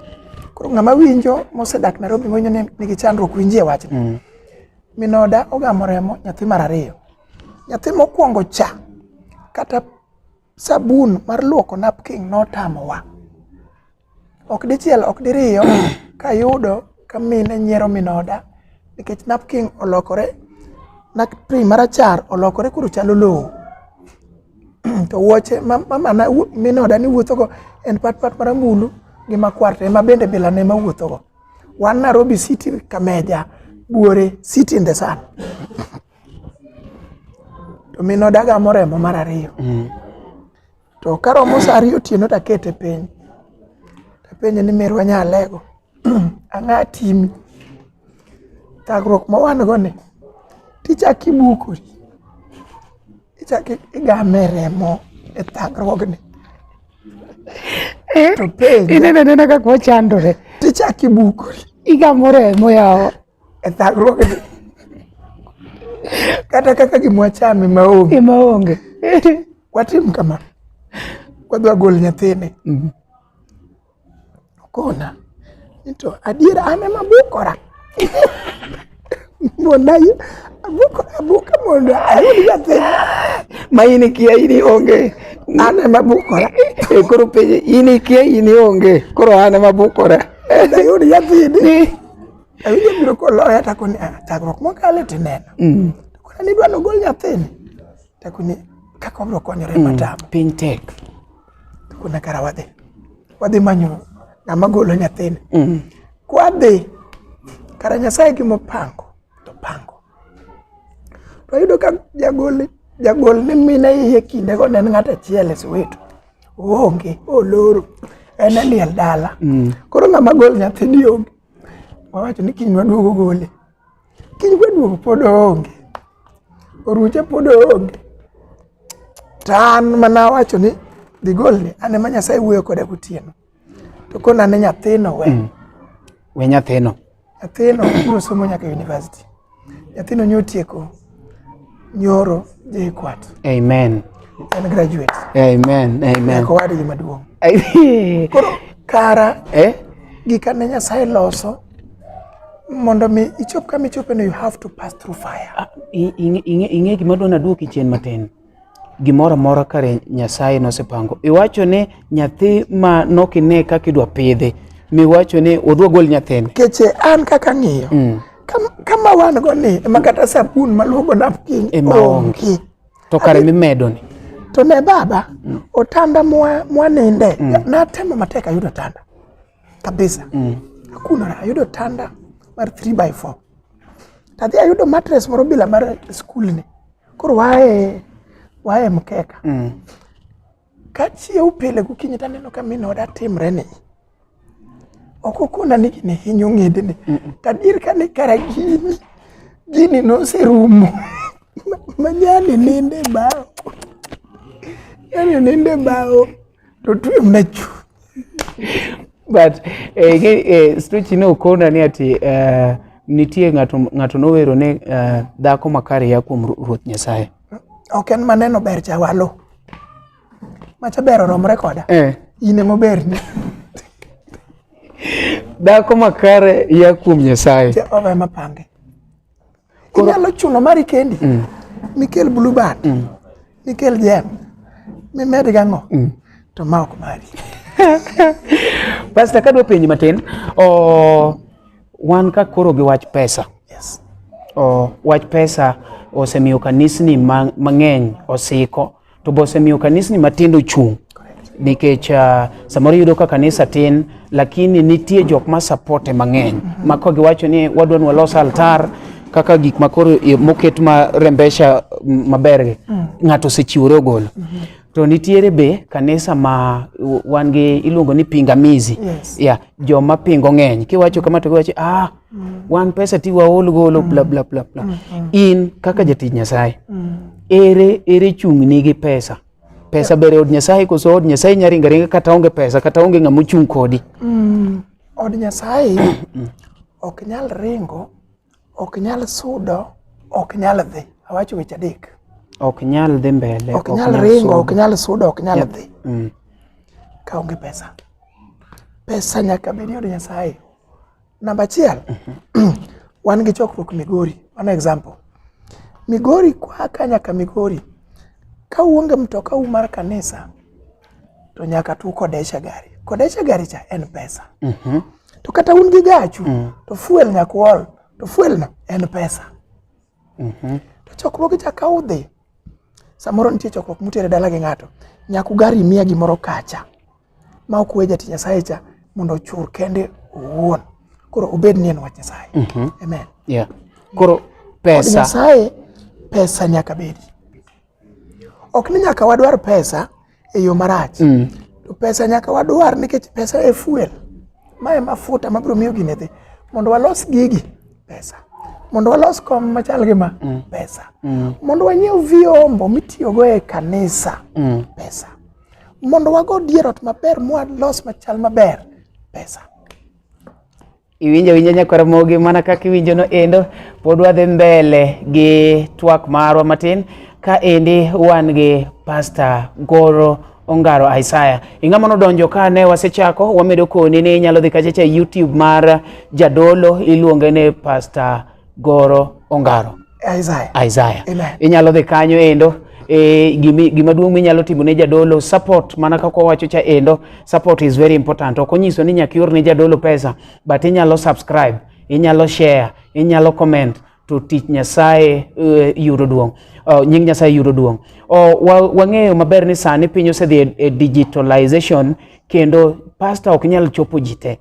Koro ng'ama winjo mosedak Nairobi mawinjo ni nigi chandruok winjie wachni. Min oda ogamo remo nyathi mar 2. Nyathi mokwongo cha kata sabun mar luoko napkin notamowa. Ok dichiel ok diriyo kayudo ka mine nyiero min oda nikech napkin olokore, napkin marachar olokore koro chalo lowo. To wuoche mama na min oda ni wuothogo en pat pat marambulu gi makwar to ema bende bila ne mawuothogo. Wan Nairobi City Kameja Buore City in the sun. To min oda gamo remo mar 2. To karomo saa 2 otieno to akete piny. Tapenje ni merwa nyalego. Ang'a timi? Thagruok ma wan go ni tichak ibukori. Ichak igame remo e thagruogni. To penje. Ineno anena kaka wachandore. Tichak ibukori. Igamo remo yawa. E thagruogni. Kata kaka gima wachame maonge. Ema onge. Watim kama. Wadhi wagol nyathini. Okona. Ni to adiera an ema abukora. Mondo abuka mondo ayud nyathini. Ma in ikia in onge. An ema abukora. Koro penje in ikia in onge. Koro an ema abukora. Ayud nyathini. Awinjo biro koloya takoni ah, chakruok mokale tineno. To kona ni idwa nogol nyathini. Takoni kaka wabiro konyore matamo. Piny tek. To kona kara wadhi. Wadhi manyo ng'ama golo nyathini. Kwadhi kara Nyasaye gimopango to pango. To ayudo ka jagol jagol ni mine iye kindego ne en ng'ato achiel e Soweto. Oonge, oloro. En e liel dala. Koro ng'ama gol nyathini onge. Wawacho ni kiny waduogo gole. Kiny kwaduogo pod oonge. Oruche pod oonge. To an mana awacho ni dhi golni, an ema Nyasaye wuoyo koda gotieno. To kona ni nyathino we. We nyathino. Nyathino biro somo nyaka university. Nyathino nyotieko nyoro JKUAT. Amen. En graduate. Amen. Amen. Nyaka owadgi maduong'. Koro kara Eh? gika ne Nyasaye loso mondo mi ichop kama ichopeno you have to pass through fire. Ah, ing'e gima dwa naduoki chien matin. Gimoro amora kare Nyasaye nosepango. Iwacho ni nyathi ma nokine kaka idwa pidhe, miwacho ni odwa gol nyathini. Keche an kaka ng'iyo kama wan go ni ema kata sabun maluogo napkin Ema onge. To kare mimedo ni. To ne baba otanda mwaninde natemo matek ayudo otanda kabisa. Akunora ayudo otanda mar 3 by 4. Tadhi ayudo mattress moro bila mar skul ni. Koro wae mkeka. Kachiew pile gokinyi taneno ka min oda timre ni. Ok okona ni gini hinyo ng'edene. Tadier ka ni kara gini noserumo. Ma nyani ninde bao. Nyani ninde bao. To twe mana chu. But Stuchi ne okona ni ati nitie ng'ato nowero ne dhako makare ya kuom Ruoth Nyasaye. Ok en maneno ber cha walo. Macha ber oromre koda. In ema oberni. Dhako makare ya kuom Nyasaye. Jehova ema pange. Inyalo chuno mari kendi. Mikel blue band. Mikel jam. Mimed gang'o. To ma ok mari. Pastor, kadwa penji matin, wan ka koro gi wach pesa. Yes. Wach pesa osemiyo kanisni mang'eny osiko, to be osemiyo kanisni matindo chung'. Nikech samoro iyudo ka kanisa tin, lakini nitie jok ma supporte mang'eny. Ma ka giwacho ni wadwa ni walos altar kaka gik ma koro moket ma rembesha maber gi, ng'ato osechiwore ogolo. To nitiere be kanisa ma wan gi iluongo ni pingamizi. Yes. Yeah, joma pingo ng'eny. Kiwacho kama to giwacho wan pesa ti waol golo bla bla bla bla. In kaka jatich Nyasaye, ere chung'ni gi pesa? Pesa ber e od Nyasaye koso od Nyasaye nyalo ringo aringa kata onge pesa, kata onge ng'ama ochung' kodi? Od Nyasaye ok nyal ringo, ok nyal sudo, ok nyal dhi. Awacho weche adek. Ok nyal dhi mbele. Ok nyal ringo, ok nyal sudo, ok nyal dhi. Ka onge pesa. Pesa nyaka bed e od Nyasaye. Namba achiel, wan gi chokruok Migori. Mano example. Migori kwa ka nyaka Migori. Ka uonge mtoka u mar kanisa, to nyaka tu kodesha gari. Kodesha gari cha en pesa. To kata un gi gachu, to fuel nyaka uol. To fuel no en pesa. To chokruoge cha ka udhi, samoro nitie chokruok mutere dala gi ng'ato, nyaka ugari miya gimoro kacha. Ma ok we jatich Nyasaye cha mondo ochur kende owuon. Koro obed ni en wach Nyasaye. Amen. Yeah. Koro pesa. Nyasaye, pesa nyaka bedi. Ok ni nyaka wadwar pesa e yo marach. To pesa nyaka wadwar nikech pesa e fuel. Ma e mafuta mabiro miyo gini dhi. Mondo walos gigi, pesa. Mondo walos kom machal gi ma, pesa. Mondo wanyiew vyombo mitiyogo e kanisa, pesa. Mondo wago dier ot maber mwalos machal maber, pesa. Iwinjo winjo nyakwar Ramogi mana kaka iwinjo no endo, pod wadhi mbele gi twak marwa matin ka endi wan gi Pastor Goro Ongaro Isaiah. Ing'ama nodonjo ka ne wasechako, wamedo koni ni inyalo dhi kachacha e YouTube mar jadolo iluonge ni Pastor Goro Ongaro Isaiah. Isaiah. Amen. Inyalo dhi kanyo endo. E, gima duong' minyalo timo ne jadolo support, mana kaka wawacho cha endo, support is very important. Ok onyiso ni nyaka ior ne jadolo pesa, but inyalo subscribe, inyalo share, inyalo comment to tich Nyasaye yudo duong'. Nying Nyasaye yudo duong'. Wang'eyo maber ni sani piny osedhi e digitalization kendo pastor ok nyal chopo ji te.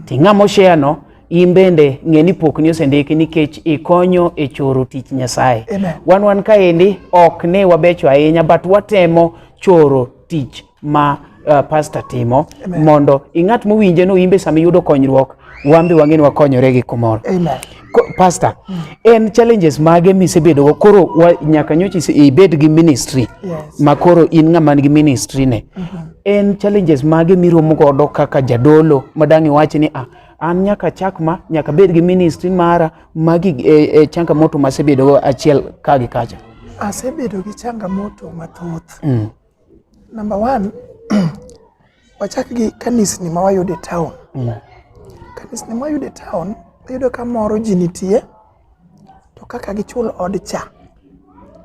Ti ng'ama oshare no, in bende ng'e ni pokni osendiki nikech ikonyo e choro tich Nyasaye. Amen. Wan kaendi ok ne wabecho ahinya, but watemo choro tich ma pastor timo. Amen. Mondo ing'at mowinje no imbe sama iyudo konyruok, wan be wang'e ni wakonyore gi kumoro. Amen. Pastor, en challenges mage misebedogo koro nyaka nyocha ibed gi ministry? Yes. Ma koro in ng'ama nigi ministry ne. En challenges mage miromo godo kaka jadolo madang' iwach ni an nyaka chak ma nyaka bed gi ministry mara magi changamoto masebedogo achiel ka gi kacha? Asebedo gi changamoto mathoth. Number one, wachak gi kanisni ma wayudo e town. Kanisni ma wayudo e town, iyudo ka moro ji nitie, to kaka gichul od cha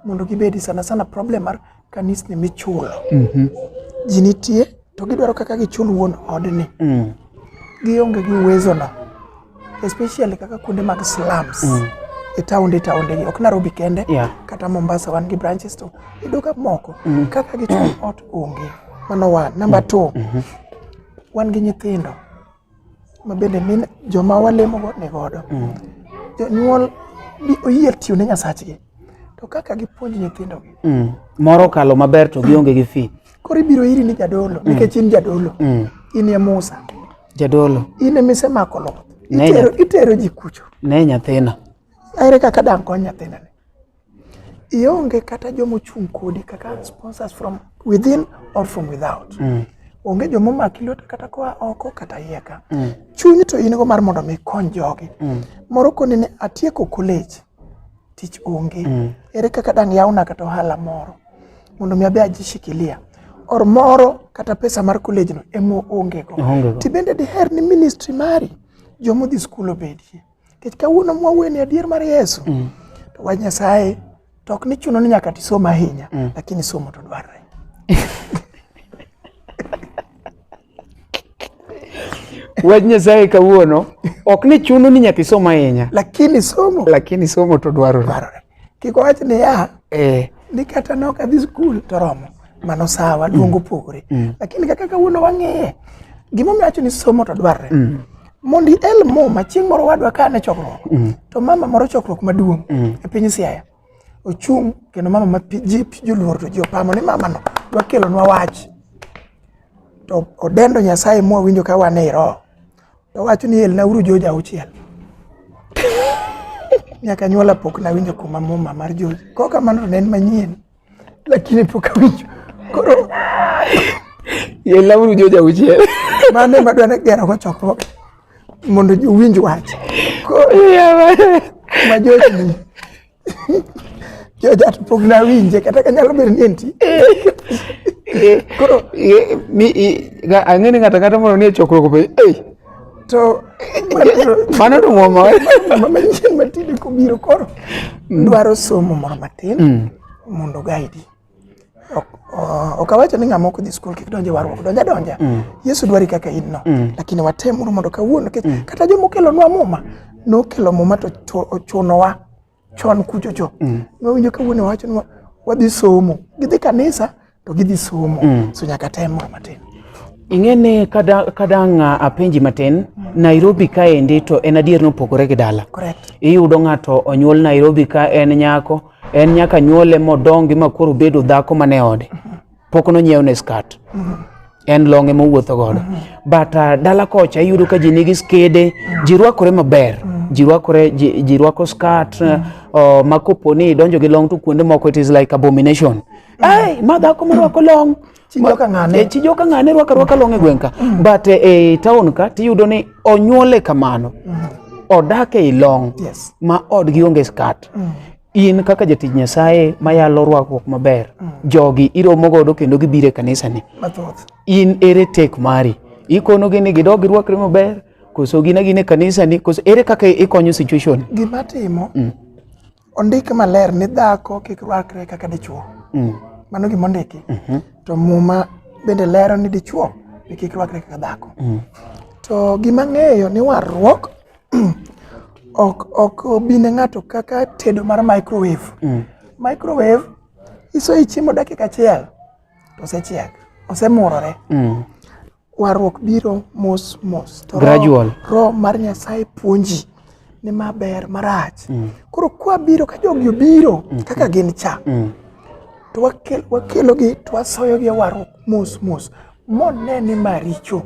mondo gibedi, sana sana problem mar kanisni michulo. Ji nitie to gidwaro kaka gichul wuon odni. Gionge gi uwezo no. Especially kaka kuonde mag slums. E taonde gi, ok Nairobi kende, kata Mombasa wan gi branches to iyudo ka moko kaka gichul ot onge. Mano one. Number two, wan gi nyithindo ma bende min joma walemogo ni godo. Jonyuol oyie tiyo ne Nyasachgi, to kaka gipuonj nyithindogi. Moro okalo maber to gionge gi fee. Koro ibiro iri ni jadolo, nikech in jadolo. In e Musa. Jadolo. In ema isemako luth. Itero ji kucho. Ne nyathina. Ere kaka dang' kony nyathina ni? Ionge kata joma ochung' kodi kaka sponsors from within or from without. Onge joma omaki lweto kata koa oko kata iye ka. Chuny to in go mar mondo mi ikony jogi. Moro koni ni atieko college, tich onge. Ere kaka dang' yawna kata ohala moro mondo mi abe ajishikilia. Or moro kata pesa mar college no ema onge go. Tibende diher ni ministry mari joma odhi skul obedie. Nikech kawuono mwawuoyo ni adier mar Yesu, to wach Nyasaye to ok ni chuno ni nyaka tisom ahinya, lakini somo to dwarre. Wach Nyasaye kawuono ok ni chuno ni nyaka isom ahinya, lakini somo, lakini somo to dwarore. Kik wach ni ya ni kata nok adhi skul to romo, mano sawa, luongo pogore. Lakini kaka kawuono wang'iye, gimomiyo awacho ni somo to dwarre. Mondo iel muma, chieng' moro wadwa ka ne chokruok, to mama moro chokruok maduong' e piny Siaya ochung' kendo mama ma ji joluor to ji opamo ni mama no dwa kelonwa wach. To odendo Nyasaye mwawinjo ka wan ei roho. To wacho ni elnauru joja auchiel. Nyaka nyuola pok nawinjo kuma muma mar joja. Kok kamano to ne en manyien, lakini pok awinjo. Koro elnauru joja auchiel. Mano ema dwa ne gero go chokruok mondo ji owinj wach. Koro ma joja joja to pok nawinje kata ka nyalo bedo ni entie. Koro ang'e ni ng'ato ang'ata moro nie chokruok openjo, ei to mano to muma manyien matinde kobiro koro dwaro somo moro matin mondo guide. Ok awacho ni ng'ama ok odhi skul kik donj e warruok, donja donja. Yesu dwari kaka in no. Lakini watemuru mondo kawuono nikech kata joma okelonwa muma nokelo muma to ochunowa chon kuchocho. Nwawinjo kawuono wacho ni wadhi somo. Gidhi kanisa to gidhi somo. So nyaka tem moro matin. Ing'e ni kadang' apenji matin, Nairobi kaendi to en adier nopogore gi dala. Correct. Iyudo ng'ato onyuol Nairobi ka en nyako, en nyaka nyuole modongi ma koro obedo dhako mane ode. Pok nonyiew ne skirt. En longe mowuotho godo. But dala kocha iyudo ka ji nigi skede, ji rwakore maber. Ji rwakore, ji rwako skirt, ma kopo ni idonjo gi long to kuonde moko it is like abomination. Ai, ma dhako marwako long. Chi joka ng'ane. Chi joka ng'ane rwako arwaka long e gweng' ka. But e town ka tiyudo ni onyuole kamano. Odak ei long. Yes. Ma odgi onge skirt. In kaka jatich Nyasaye mayalo rwakruok maber, jogi iromo godo kendo gibiro e kanisa ni. Mathoth. In ere tek mari? Ikonogi ni gidog girwakre maber, koso gin agina e kanisa ni, koso ere kaka ikonyo situation? Gima timo, ondik maler ni dhako kik rwakre kaka dichuo. Mano gima ondiki. To Muma bende lero ni dichuo be kik rwakre kaka dhako. To gima ng'eyo ni warruok ok obi ne ng'ato kaka tedo mar microwave. Microwave isoyo chiemo dakika achiel to osechiek, osemurore. Warruok biro mos mos. To Gradual. Roho mar Nyasaye puonji ni ma ber marach. Koro kwabiro ka jogi obiro kaka gin cha to wakelogi to wasoyogi e warruok mos mos mone ni ma richo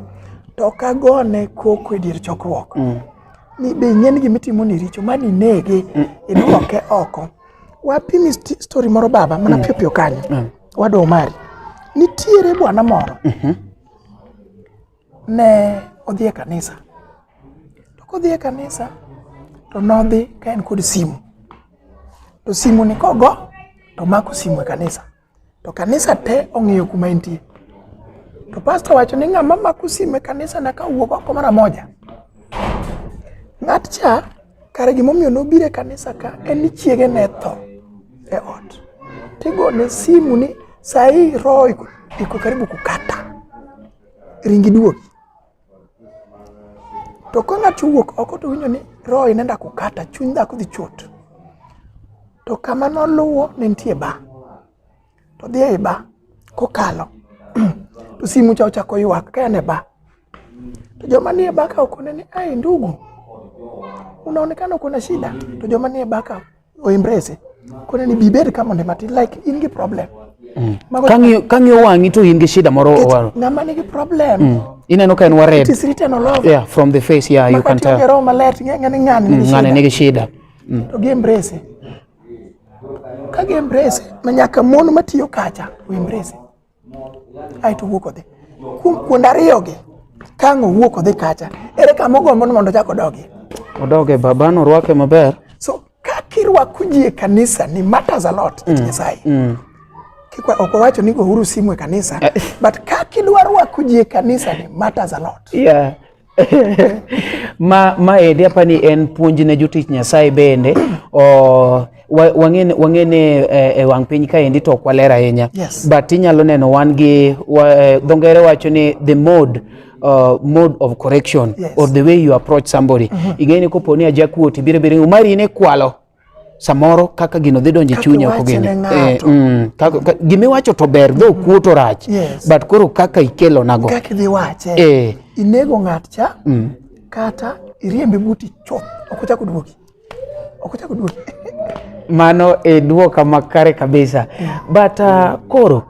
to ok agone koko e dier chokruok ni be ing'e ni gimitimo ni richo mani inege iduoke oko. Wapimi story moro baba mana piyo piyo kanyo. Wado mari. Nitiere bwana moro ne odhi e kanisa. To kodhi e kanisa to nodhi ka en kod simu. To simu ni kogo to mako simu e kanisa. To kanisa te ong'iyo kuma entie. To pastor wacho ni ng'ama mako simu e kanisa na ka owuok oko mara moja. Ng'at cha kare gimomiyo nobiro e kanisa ka en ni chiege ne tho e ot. Tigone simu ni sahi roho iko karibu kukata. Ringi duogi. To ka ng'ato owuok oko to winjo ni roho inenda kukata, chuny dhako dhi chot. To kama noluwo ne nitie ba. To dhi ei ba kokalo to simu cha ochako ywak ka en e ba. To joma nie ba ka okone ni ai ndugu, unaonekana uko na shida. To joma nie ba ka oembrace kone ni bi bed ka mondo matin like in gi problem. Mago Kang'iyo wang'i to in gi shida moro owaro. Ng'ama nigi problem. Ineno ka en wared. It is written all over. Yeah, from the face, yeah, you can tell. Roho maler ting'e ni ng'ani nigi Ng'ani nigi shida. To gi embrace. Ka gi embrace, ma nyaka mon matiyo kacha o embrace. Aeto wuok odhi. Kuom kuonde ariyogi, ka ang' owuok odhi kacha, ere kama ogombo ni mondo ochak odogie? Odoge, babano orwake maber. So kaka irwako ji e kanisa ni matters a lot mm. Nyasaye. Kikwa ok owacho ni gouru simu e kanisa, but kaka idwa rwako ji e kanisa ni matters a lot. Yeah. Ma endi apa ni en puonj ne jotich Nyasaye bende o wang'e ni e wang' piny kaendi to ok waler ahinya. Yes. But inyalo neno wan gi dho ngere wacho ni the mode mode of correction. Yes. Or the way you approach somebody. Ing'e ni kopo ni ajakuo to ibiro biro Umari in ikwalo samoro kaka gino dhi donjo e chunyi ok iwache ogeno. ne ng'ato. Gimiwacho to ber dho kuo to rach. Yes. But koro kaka ikelo nago. Kaka idhi wache. Inego ng'at cha kata iriembe buti chuth ok ochak oduogi. Ok ochak oduogi. Mano e duoka makare kabisa. But koro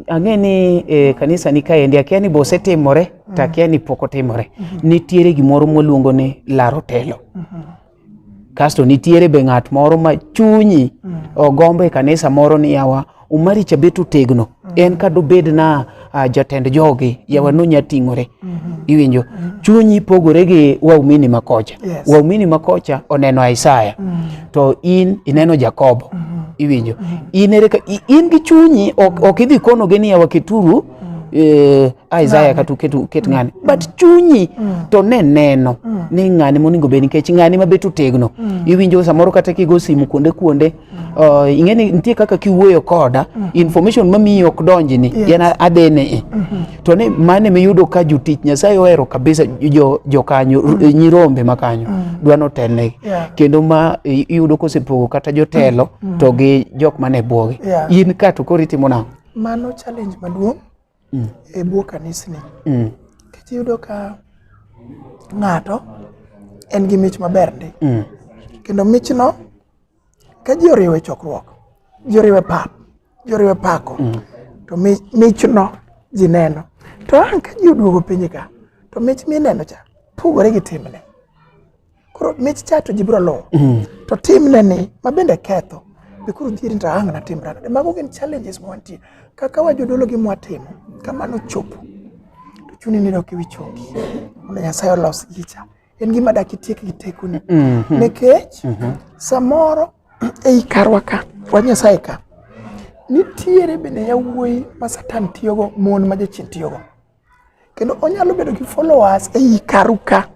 ang'e ni kanisa ni kaendi akia ni bosetimore to akia ni pok otimore. Nitiere gimoro mwaluongo ni laro telo. Kasto nitiere be ng'at moro ma chunyi ogombo e kanisa moro ni yawa Umari cha bet otegno. En ka dobed na jatend jogi yawa nonya ting'ore. Iwinjo chunyi pogore gi waumini makocha. Yes. Waumini makocha oneno Isaya to in ineno Jakobo. Iwinjo in ere ka in gi chunyi ok idhi kono gi ni yawa keturu Isaya kata uket ng'ani but chunyi to ne neno ni ng'ani monego bed nikech ng'ani mabet otegno. Iwinjo samoro kata kigo simu kuonde ing'e ni nitie kaka kiwuoyo koda information mamiyi ok donjni. Yes. En adhene to ni mane miyudo ka jotich Nyasaye ohero kabisa jokanyo nyirombe makanyo dwa notelnegi. Yeah. Kendo ma iyudo kosepogo kata jotelo to gi jok mane bwogi. Yeah. In ka to koro itimo nang'o? Mano challenge maduong' e bwo kanisni. Nikech iyudo ka ng'ato en gi mich maber ndi. Kendo michno ka ji oriwo e chokruok, ji oriwo e pap, ji oriwo e pako, to michno ji neno. To ang' ka ji oduogo piny ka, to mich mineno cha pogore gi timne. Koro mich cha to ji biro luwo. To timne ni ma bende ketho, be koro dhieri to ang' natimra nade. Mago gin challenges ma wantie. Kaka wa jodolo gi mwatimo, kamano chopo. To chuni ni dok e wi chongi mondo Nyasaye olos gicha. En gima dak itiek gi tekoni. Nikech samoro ei karwa ka, wa Nyasaye ka, nitiere bende yawuoyi ma Satan tiyogo, mon ma jachien tiyogo. Kendo onyalo bedo gi followers ei karu ka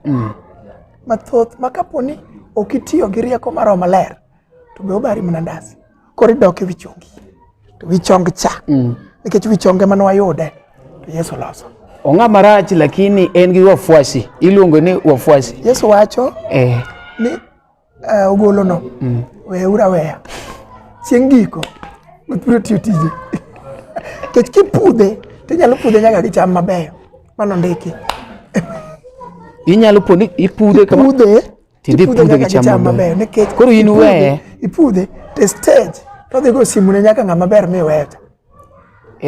mathoth ma kapo ni ok itiyo gi rieko mar Roho Maler to be obari mana ndasi. Koro idok e wi chongi. To wi chong cha. Nikech wi chong ema nwayude. To Yesu loso. Ong'a marach lakini en gi wafuasi. Iluongo ni wafuasi. Yesu wacho ni ogolo no weuru aweya. Chieng' giko biro tiyo tije. Nikech kipudhe tinyalo pudhe nyaka gi cham mabeyo. Mano ndiki. Inyalo po ni ipudhe kama Pudhe Tidhi tipudhe pudhe gi nyaka gi cham cham mabeyo. mabeyo nikech Koro in weye. Ipudhe to stage to odhi go simu ne nyaka ng'ama ber miweyo cha.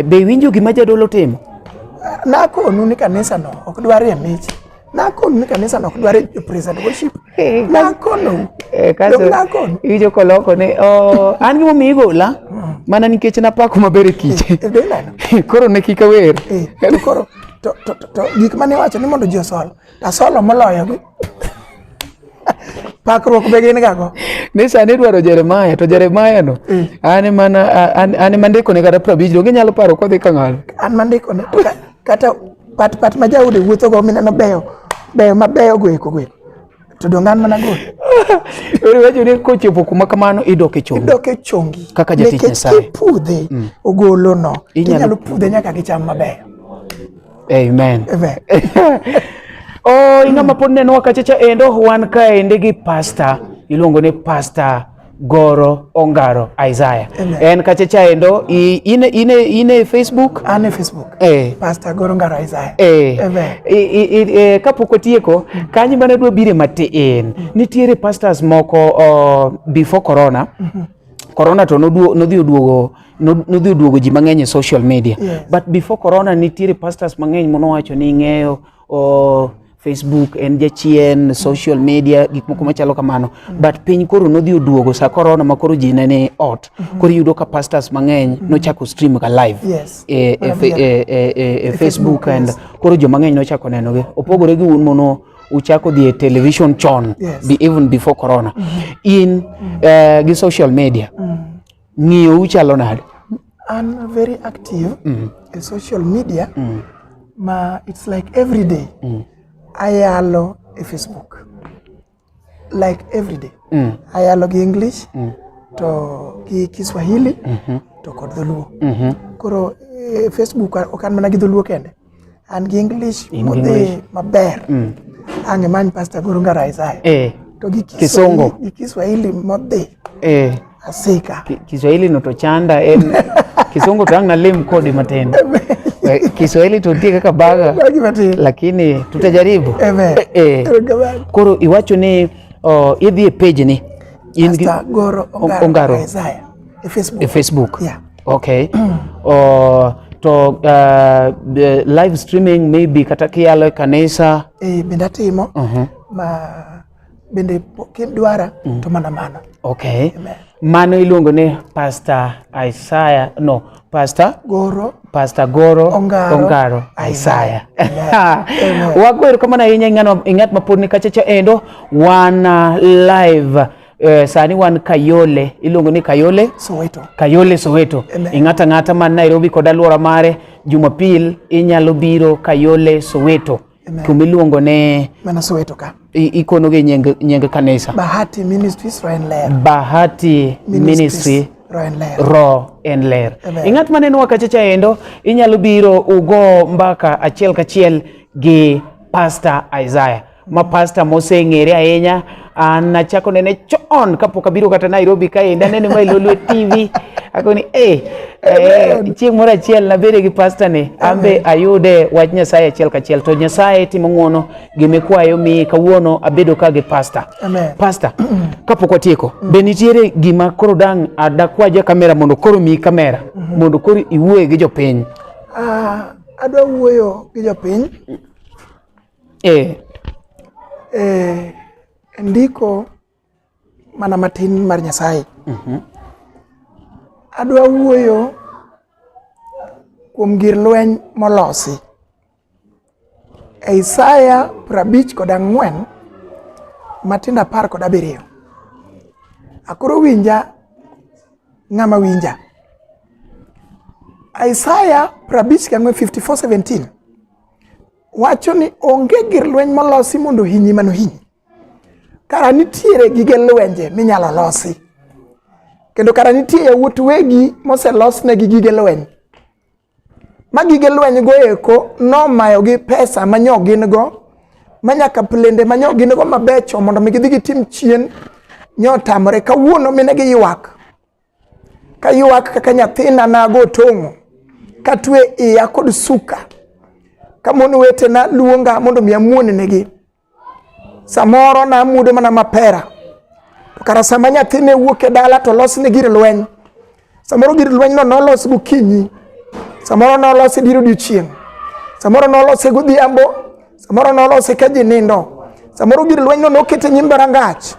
Be iwinjo gima jadolo timo? Nakonu ni kanisa no ok dwarie mich. Nakonu ni kanisa no ok dwarie jo praise and worship. Nakonu. Dong nakonu. Iwinjo koloko ni oh, an gimomiyo igola mana nikech napako maber e kiche. Be ineno? Koro ne kik awer. To koro to gik mane iwacho ni mondo ji osol, to asolo moloyo gi. Pakruok be gin ga go. Ni sani idwaro Jeremiah to Jeremiah no an mana an ema ndikone kata 50 donge inyalo paro kodhi ka ng'ato. An mandikone to kata pat ma jaode wuotho go mineno beyo beyo mabeyo go eko go eko. To donge an mana gol. Koro iwacho ni kochopo kuma kamano idok e chongi. Idok e chongi. Kaka jatich Nikech Nyasaye. kipudhe ogolo no Inyalo tinyalo pudhe nyaka gi cham mabeyo. Amen. Amen. Oh, ing'ama pod nenowa kacha cha endo wan kaendi gi pastor iluongo ni Pastor Goro Ongaro Isaiah. Amen. En kacha cha endo in e Facebook? An e Facebook. Pastor Goro Ongaro Isaiah. Amen. Kapok watieko, kanyo mana dwa bire matin. Nitiere pastors moko before corona. Corona to nodhi oduogo nodhi oduogo ji mang'eny e social media. But before corona nitiere pastors mang'eny monowacho ni ing'eyo Facebook en jachien, social media, gik moko machalo kamano. But piny koro nodhi oduogo sa corona ma koro ji ne ni ot. Koro iyudo ka pastors mang'eny nochako stream ka live. E Facebook and koro joma ng'eny nochako nenogi. Opogore gi un mono uchako dhi e television chon, even before corona. In gi social media, ng'iyo uchalo nade? I'm very active e social media. Ma it's like every day. Ayalo e Facebook. Like every day. Ayalo gi English, to gi Kiswahili, to kod Dholuo. Koro e Facebook ok an mana gi Dholuo kende. An gi English In gi modhi English. maber. Ang' imany Pastor Goro Ongaro Isaiah. To gi Kisungu. Kiswahili, gi Kiswahili modhi asika. Kiswahili no to chanda en Kisungu to ang' nalim kodi matin. Kiswahili to nitie kaka baga. Bagi matin. Lakini tutajaribu. Amen. Koro iwacho ni idhi e page ni in gi Pastor Goro Ongaro, Ongaro. Isaiah e Facebook. E Facebook. Yeah. Okay. To the live streaming maybe kata kiyalo e kanisa. Bende atimo. Ma bende kidwara to mana mano. Okay. Amen. Mano iluongo ni Pastor Isaiah, no, Pastor Goro Pastor Goro Ongaro, Ongaro Isaiah. Amen. Wago erokamano ahinya ing'at ma pod ni kacha cha endo wan live sani wan Kayole, iluongo ni Kayole Soweto. Kayole Soweto. Amen. Ing'ata ng'ata man Nairobi kod alwora mare, Jumapil inyalo biro Kayole Soweto. Amen. Kuma iluongo ni Mana Soweto ka. Ikono gi nying kanisa. Bahati Ministries Roho en Ler. Bahati Ministry Roho en Ler. Roho en Ler. Amen. Ing'at manenowa kacha cha endo, inyalo biro ugo mbaka achiel kachiel gi Pastor Isaiah. Ma pastor moseng'ere ahinya, an nachako nene chon kapok abiro kata Nairobi kaendi, anene ma e Lolwe TV. Akoni, chieng' moro achiel nabede gi pastor ni, an be ayude wach Nyasaye achiel kachiel. To Nyasaye timo ng'uono, gimikwayo miyi kawuono abedo ka gi pastor. Amen. Pastor, kapok watieko, be nitiere gima koro dang' adakwa ja kamera mondo koro miyi kamera, mondo koro iwuoye gi jopiny? Adwa wuoyo gi jopiny. Ndiko mana matin mar Nyasaye. Adwa wuoyo kuom gir lweny molosi. E Isaya 54 matindo 17. Akoro winja ng'ama winja. Isaya 54 54:17 wacho ni onge gir lweny molosi mondo ohinyi manohinyi. Kara nitiere gige lwenje minyalo losi. Kendo kara nitie yawuot wegi moselosnegi gige lweny. Ma gige lweny go eko nomayogi pesa manyo gin go, ma nyaka plende manyo gin go mabecho mondo mi gidhi gitim chien nyotamore. Kawuono mine giywak. Kaywak kaka nyathina nago tong'o, katwe iya kod suka, ka mon wetena luonga mondo mi amuon negi. Samoro namuodo mana mapera. To kara sama nyathi ne wuok e dala to losne gir lweny. Samoro gir lweny no nolos gokinyi. Samoro nolose dier odiochieng'. Samoro nolose godhiambo. Samoro nolose ka ji nindo. Samoro gir lweny no noket e nyim rangach.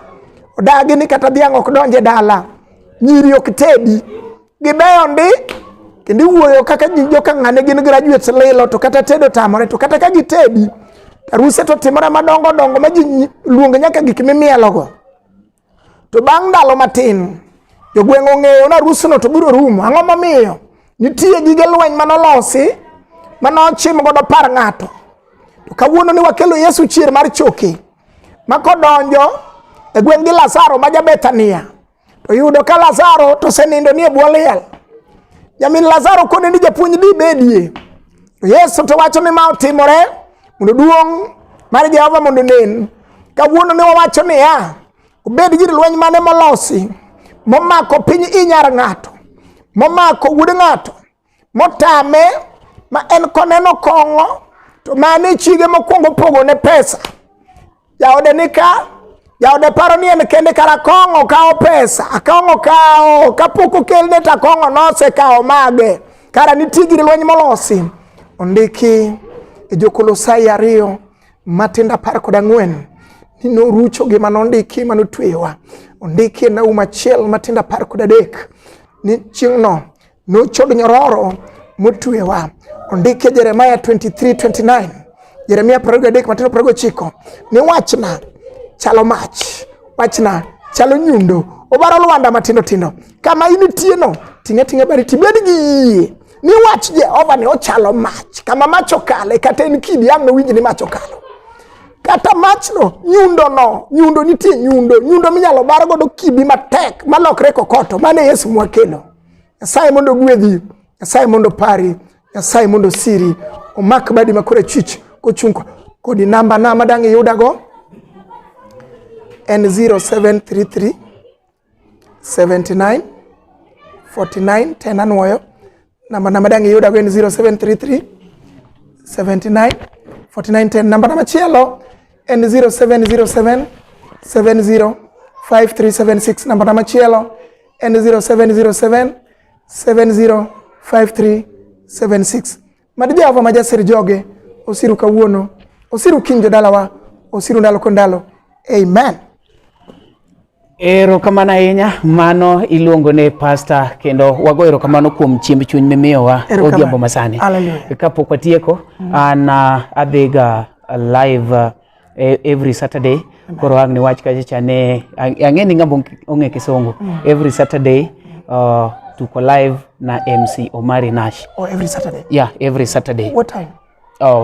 Odagi ni kata dhiang' ok donj e dala. Nyiri ok tedi. Gibeyo ndi kendo iwuoyo kaka ji joka ng'ane gin graduates lilo to kata tedo tamore to kata ka gitedi aruse to timore madongo dongo ma ji luong nyaka gik mimielogo. To bang' ndalo matin jogweng' ong'eyo ni arusno to biro rumo. Ang'o momiyo? Nitie gige lweny manolosi manochim godo par ng'ato. To kawuono ni wakelo Yesu chier mar choke ma kodonjo e gweng' gi Lazaro ma ja Bethania to yudo ka Lazaro to osenindo nie bwo liel. Nyamin Lazaro kone ni japuonj di bedie. To Yesu to wacho ni ma otimore mondo duong' mar Jehova mondo onen. Kawuono ne wawacho niya, obed gir lweny mane molosi momako piny inyar ng'ato, momako wuod ng'ato, motame ma en koneno kong'o to mane chiege mokwongo pogone pesa. Jaode ni ka, jaode paro ni en kende kara kong'o kawo pesa, kong'o kawo, kapok okelne to kong'o nosekawo mage. Kara nitie gir lweny molosi. Ondiki e Jokolosai 2 matindo 14 ni norucho gima nondiki manotweyowa. Ondiki e Nahum 1 matindo 13 ni chieng'no nochod nyororo motwewa. Ondiki e Jeremia 23:29, Jeremia 23 matindo 29 ni wachna chalo mach, wachna chalo nyundo, obaro lwanda matindo tindo. Kama initieno, ting'e ting'e bari tibed gi yie ni wach Jehova ni ochalo mach. Kama mach okale, kata en kidi ang' nowinj ni mach okalo. Kata machno, nyundo no, nyundo nitie nyundo, nyundo minyalo bar godo kidi matek malokre kokoto. Mano e Yesu mwakelo. Nyasaye mondo ogwedhi, Nyasaye mondo opari, Nyasaye mondo osiri, omak badi ma korachwich kochung' kodi. Namba na madang' iyudago en 0733 79 49 10. Anuoyo namba na madang' iyudago en 0733 79 49 10. Namba na machielo en 0707 70 5376. Namba na machielo en 0707 70 5376. Mad Jehova ma jasir joge osiru kawuono, osiru kiny jodalawa, osiru ndalo kod ndalo. Amen. Erokamano ahinya, mano iluongo ni pastor, kendo wago erokamano kuom chiemb chuny mimiyowa odhiambo masani. Hallelujah. Kapok watieko, an adhiga live every Saturday. Koro ang' ni wach kacha cha ne ang'e ni ng'ama ong'e kisungu. Every Saturday tuko live na MC Omari Nash. Oh, every Saturday. Yeah, every Saturday. What time?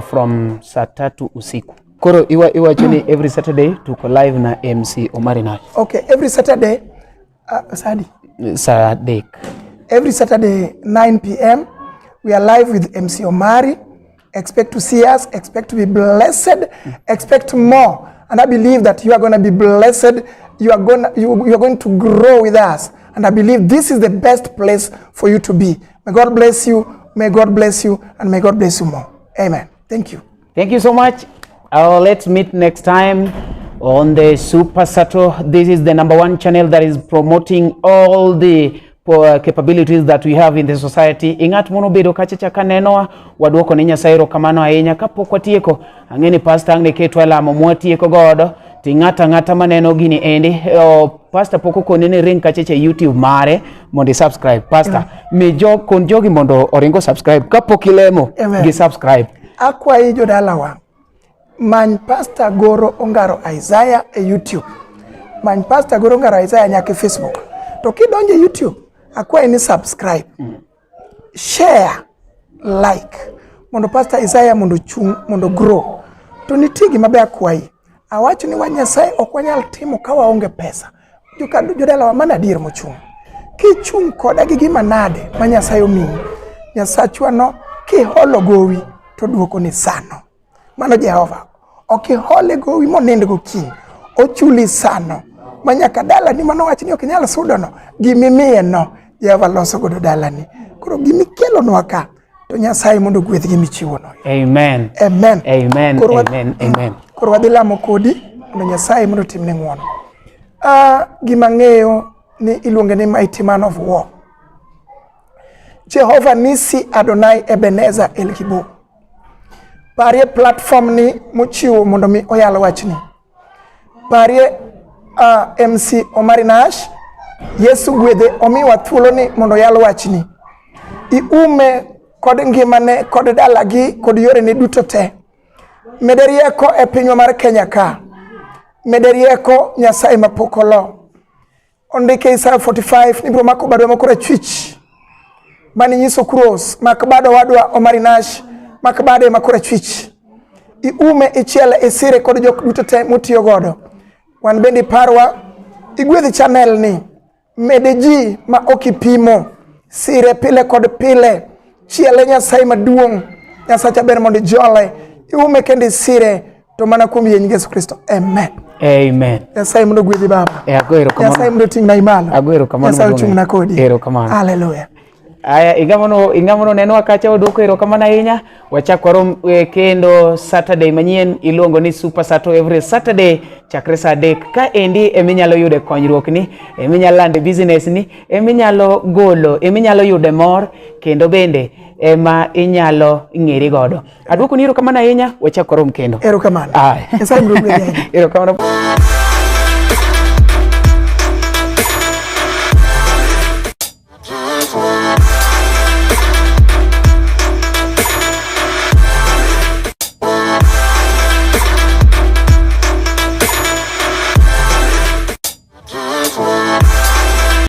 From saa 3 usiku. Koro iwacho ni every Saturday tuko live na MC Omari Nash. Okay, every Saturday sadi? Saa 3. Every Saturday 9 p.m. we are live with MC Omari. Expect to see us, expect to be blessed, expect more. And I believe that you are going to be blessed. You are going to grow with us. And I believe this is the best place for you to be. May God bless you. May God bless you. And may God bless you more. Amen. Thank you. Thank you so much. Let's meet next time on the Super Sato. This is the #1 channel that is promoting all the capabilities that we have in the society. Ing'at mono bedo kacha cha kanenowa, waduoko ne Nyasaye erokamano ahinya. Kapok watieko, ang'e ni pastor ang' ne ketwa e lamo mwatieko godo. To ing'ato ang'ata maneno gini endi, pastor pok okone ni ring kacha cha YouTube mare mondo i subscribe. Pastor, mi kon jogi mondo oringo subscribe kapok ilemo gi subscribe. Akwayi jodalawa, many Pastor Goro Ongaro Isaiah e YouTube. Many Pastor Goro Ongaro Isaiah nyaka e Facebook. To kidonjo e YouTube, akwayi ni subscribe, share, like mondo Pastor Isaiah mondo ochung', mondo grow. To nitie gima be akwayi. Awacho ni wa Nyasaye ok wanyal timo ka waonge pesa. Jodalawa, mano adier mochung'. Kichung' koda gi gima nade ma Nyasaye omiyi, Nyasachwa no kiholo gowi to duoko ni sano. Mano Jehova. Ok ihole gowi monind gokinyi, ochuli sano ma nyaka dalani mano wach ni ok inyal sudono, gimimiye no Jehova loso godo dalani. Koro gimikelonwa ka to Nyasaye mondo ogwedh gimichiwono. Amen. Amen. Amen. Koro Amen. Amen. Koro wadhi lamo kodi mondo Nyasaye mondo otimne ng'wono. Gima ang'eyo ni iluonge ni mighty man of war. Jehova Nisi Adonai Ebenezer El Gibor. Parie platform ni mochiwo mondo mi oyal wachni. Parie MC Omari Nash, Yesu gwedhe omiwa thuolo ni mondo oyal wachni. Iume kod ngimane kod dalagi kod yorene duto te. Mede rieko e pinywa mar Kenya ka. Mede rieko Nyasaye mapok olo. Ondike Isaiah 45 ni biro mako badwa ma korachwich. Mani nyiso kuros, mak bad owadwa Omari Nash, mak bade ma korachwich. Iume, ichiele, isire kod jok duto te motiyo godo. Wan bende iparwa, igwedh channel ni, mede ji ma ok ipimo, sire pile kod pile, chiele Nyasaye maduong', Nyasacha ber mondo ijole, iume kendo isire, to mana kuom yie nying Yesu Kristo. Amen. Amen. Nyasaye mondo ogwedhi baba. Eh, ago erokamano. Nyasaye mondo oting'na malo. Ago erokamano Nyasaye maduong'. ochung'na kodi. Erokamano. Hallelujah. Aya, ingamono nenwa kacha waduoko erokamano ahinya. Wachak warom kendo Saturday manyien iluongo ni Super Sato every Saturday chakre saa 3. Ka endi eminyalo yude konyruok ni, eminyalo lande business ni, eminyalo golo, eminyalo yude mor, kendo bende ema inyalo ng'eri godo. Aduoko ni erokamano ahinya, wachak warom kendo. Erokamano. Aya. Nyasaye mondo ogwedhi ahinya. Erokamano.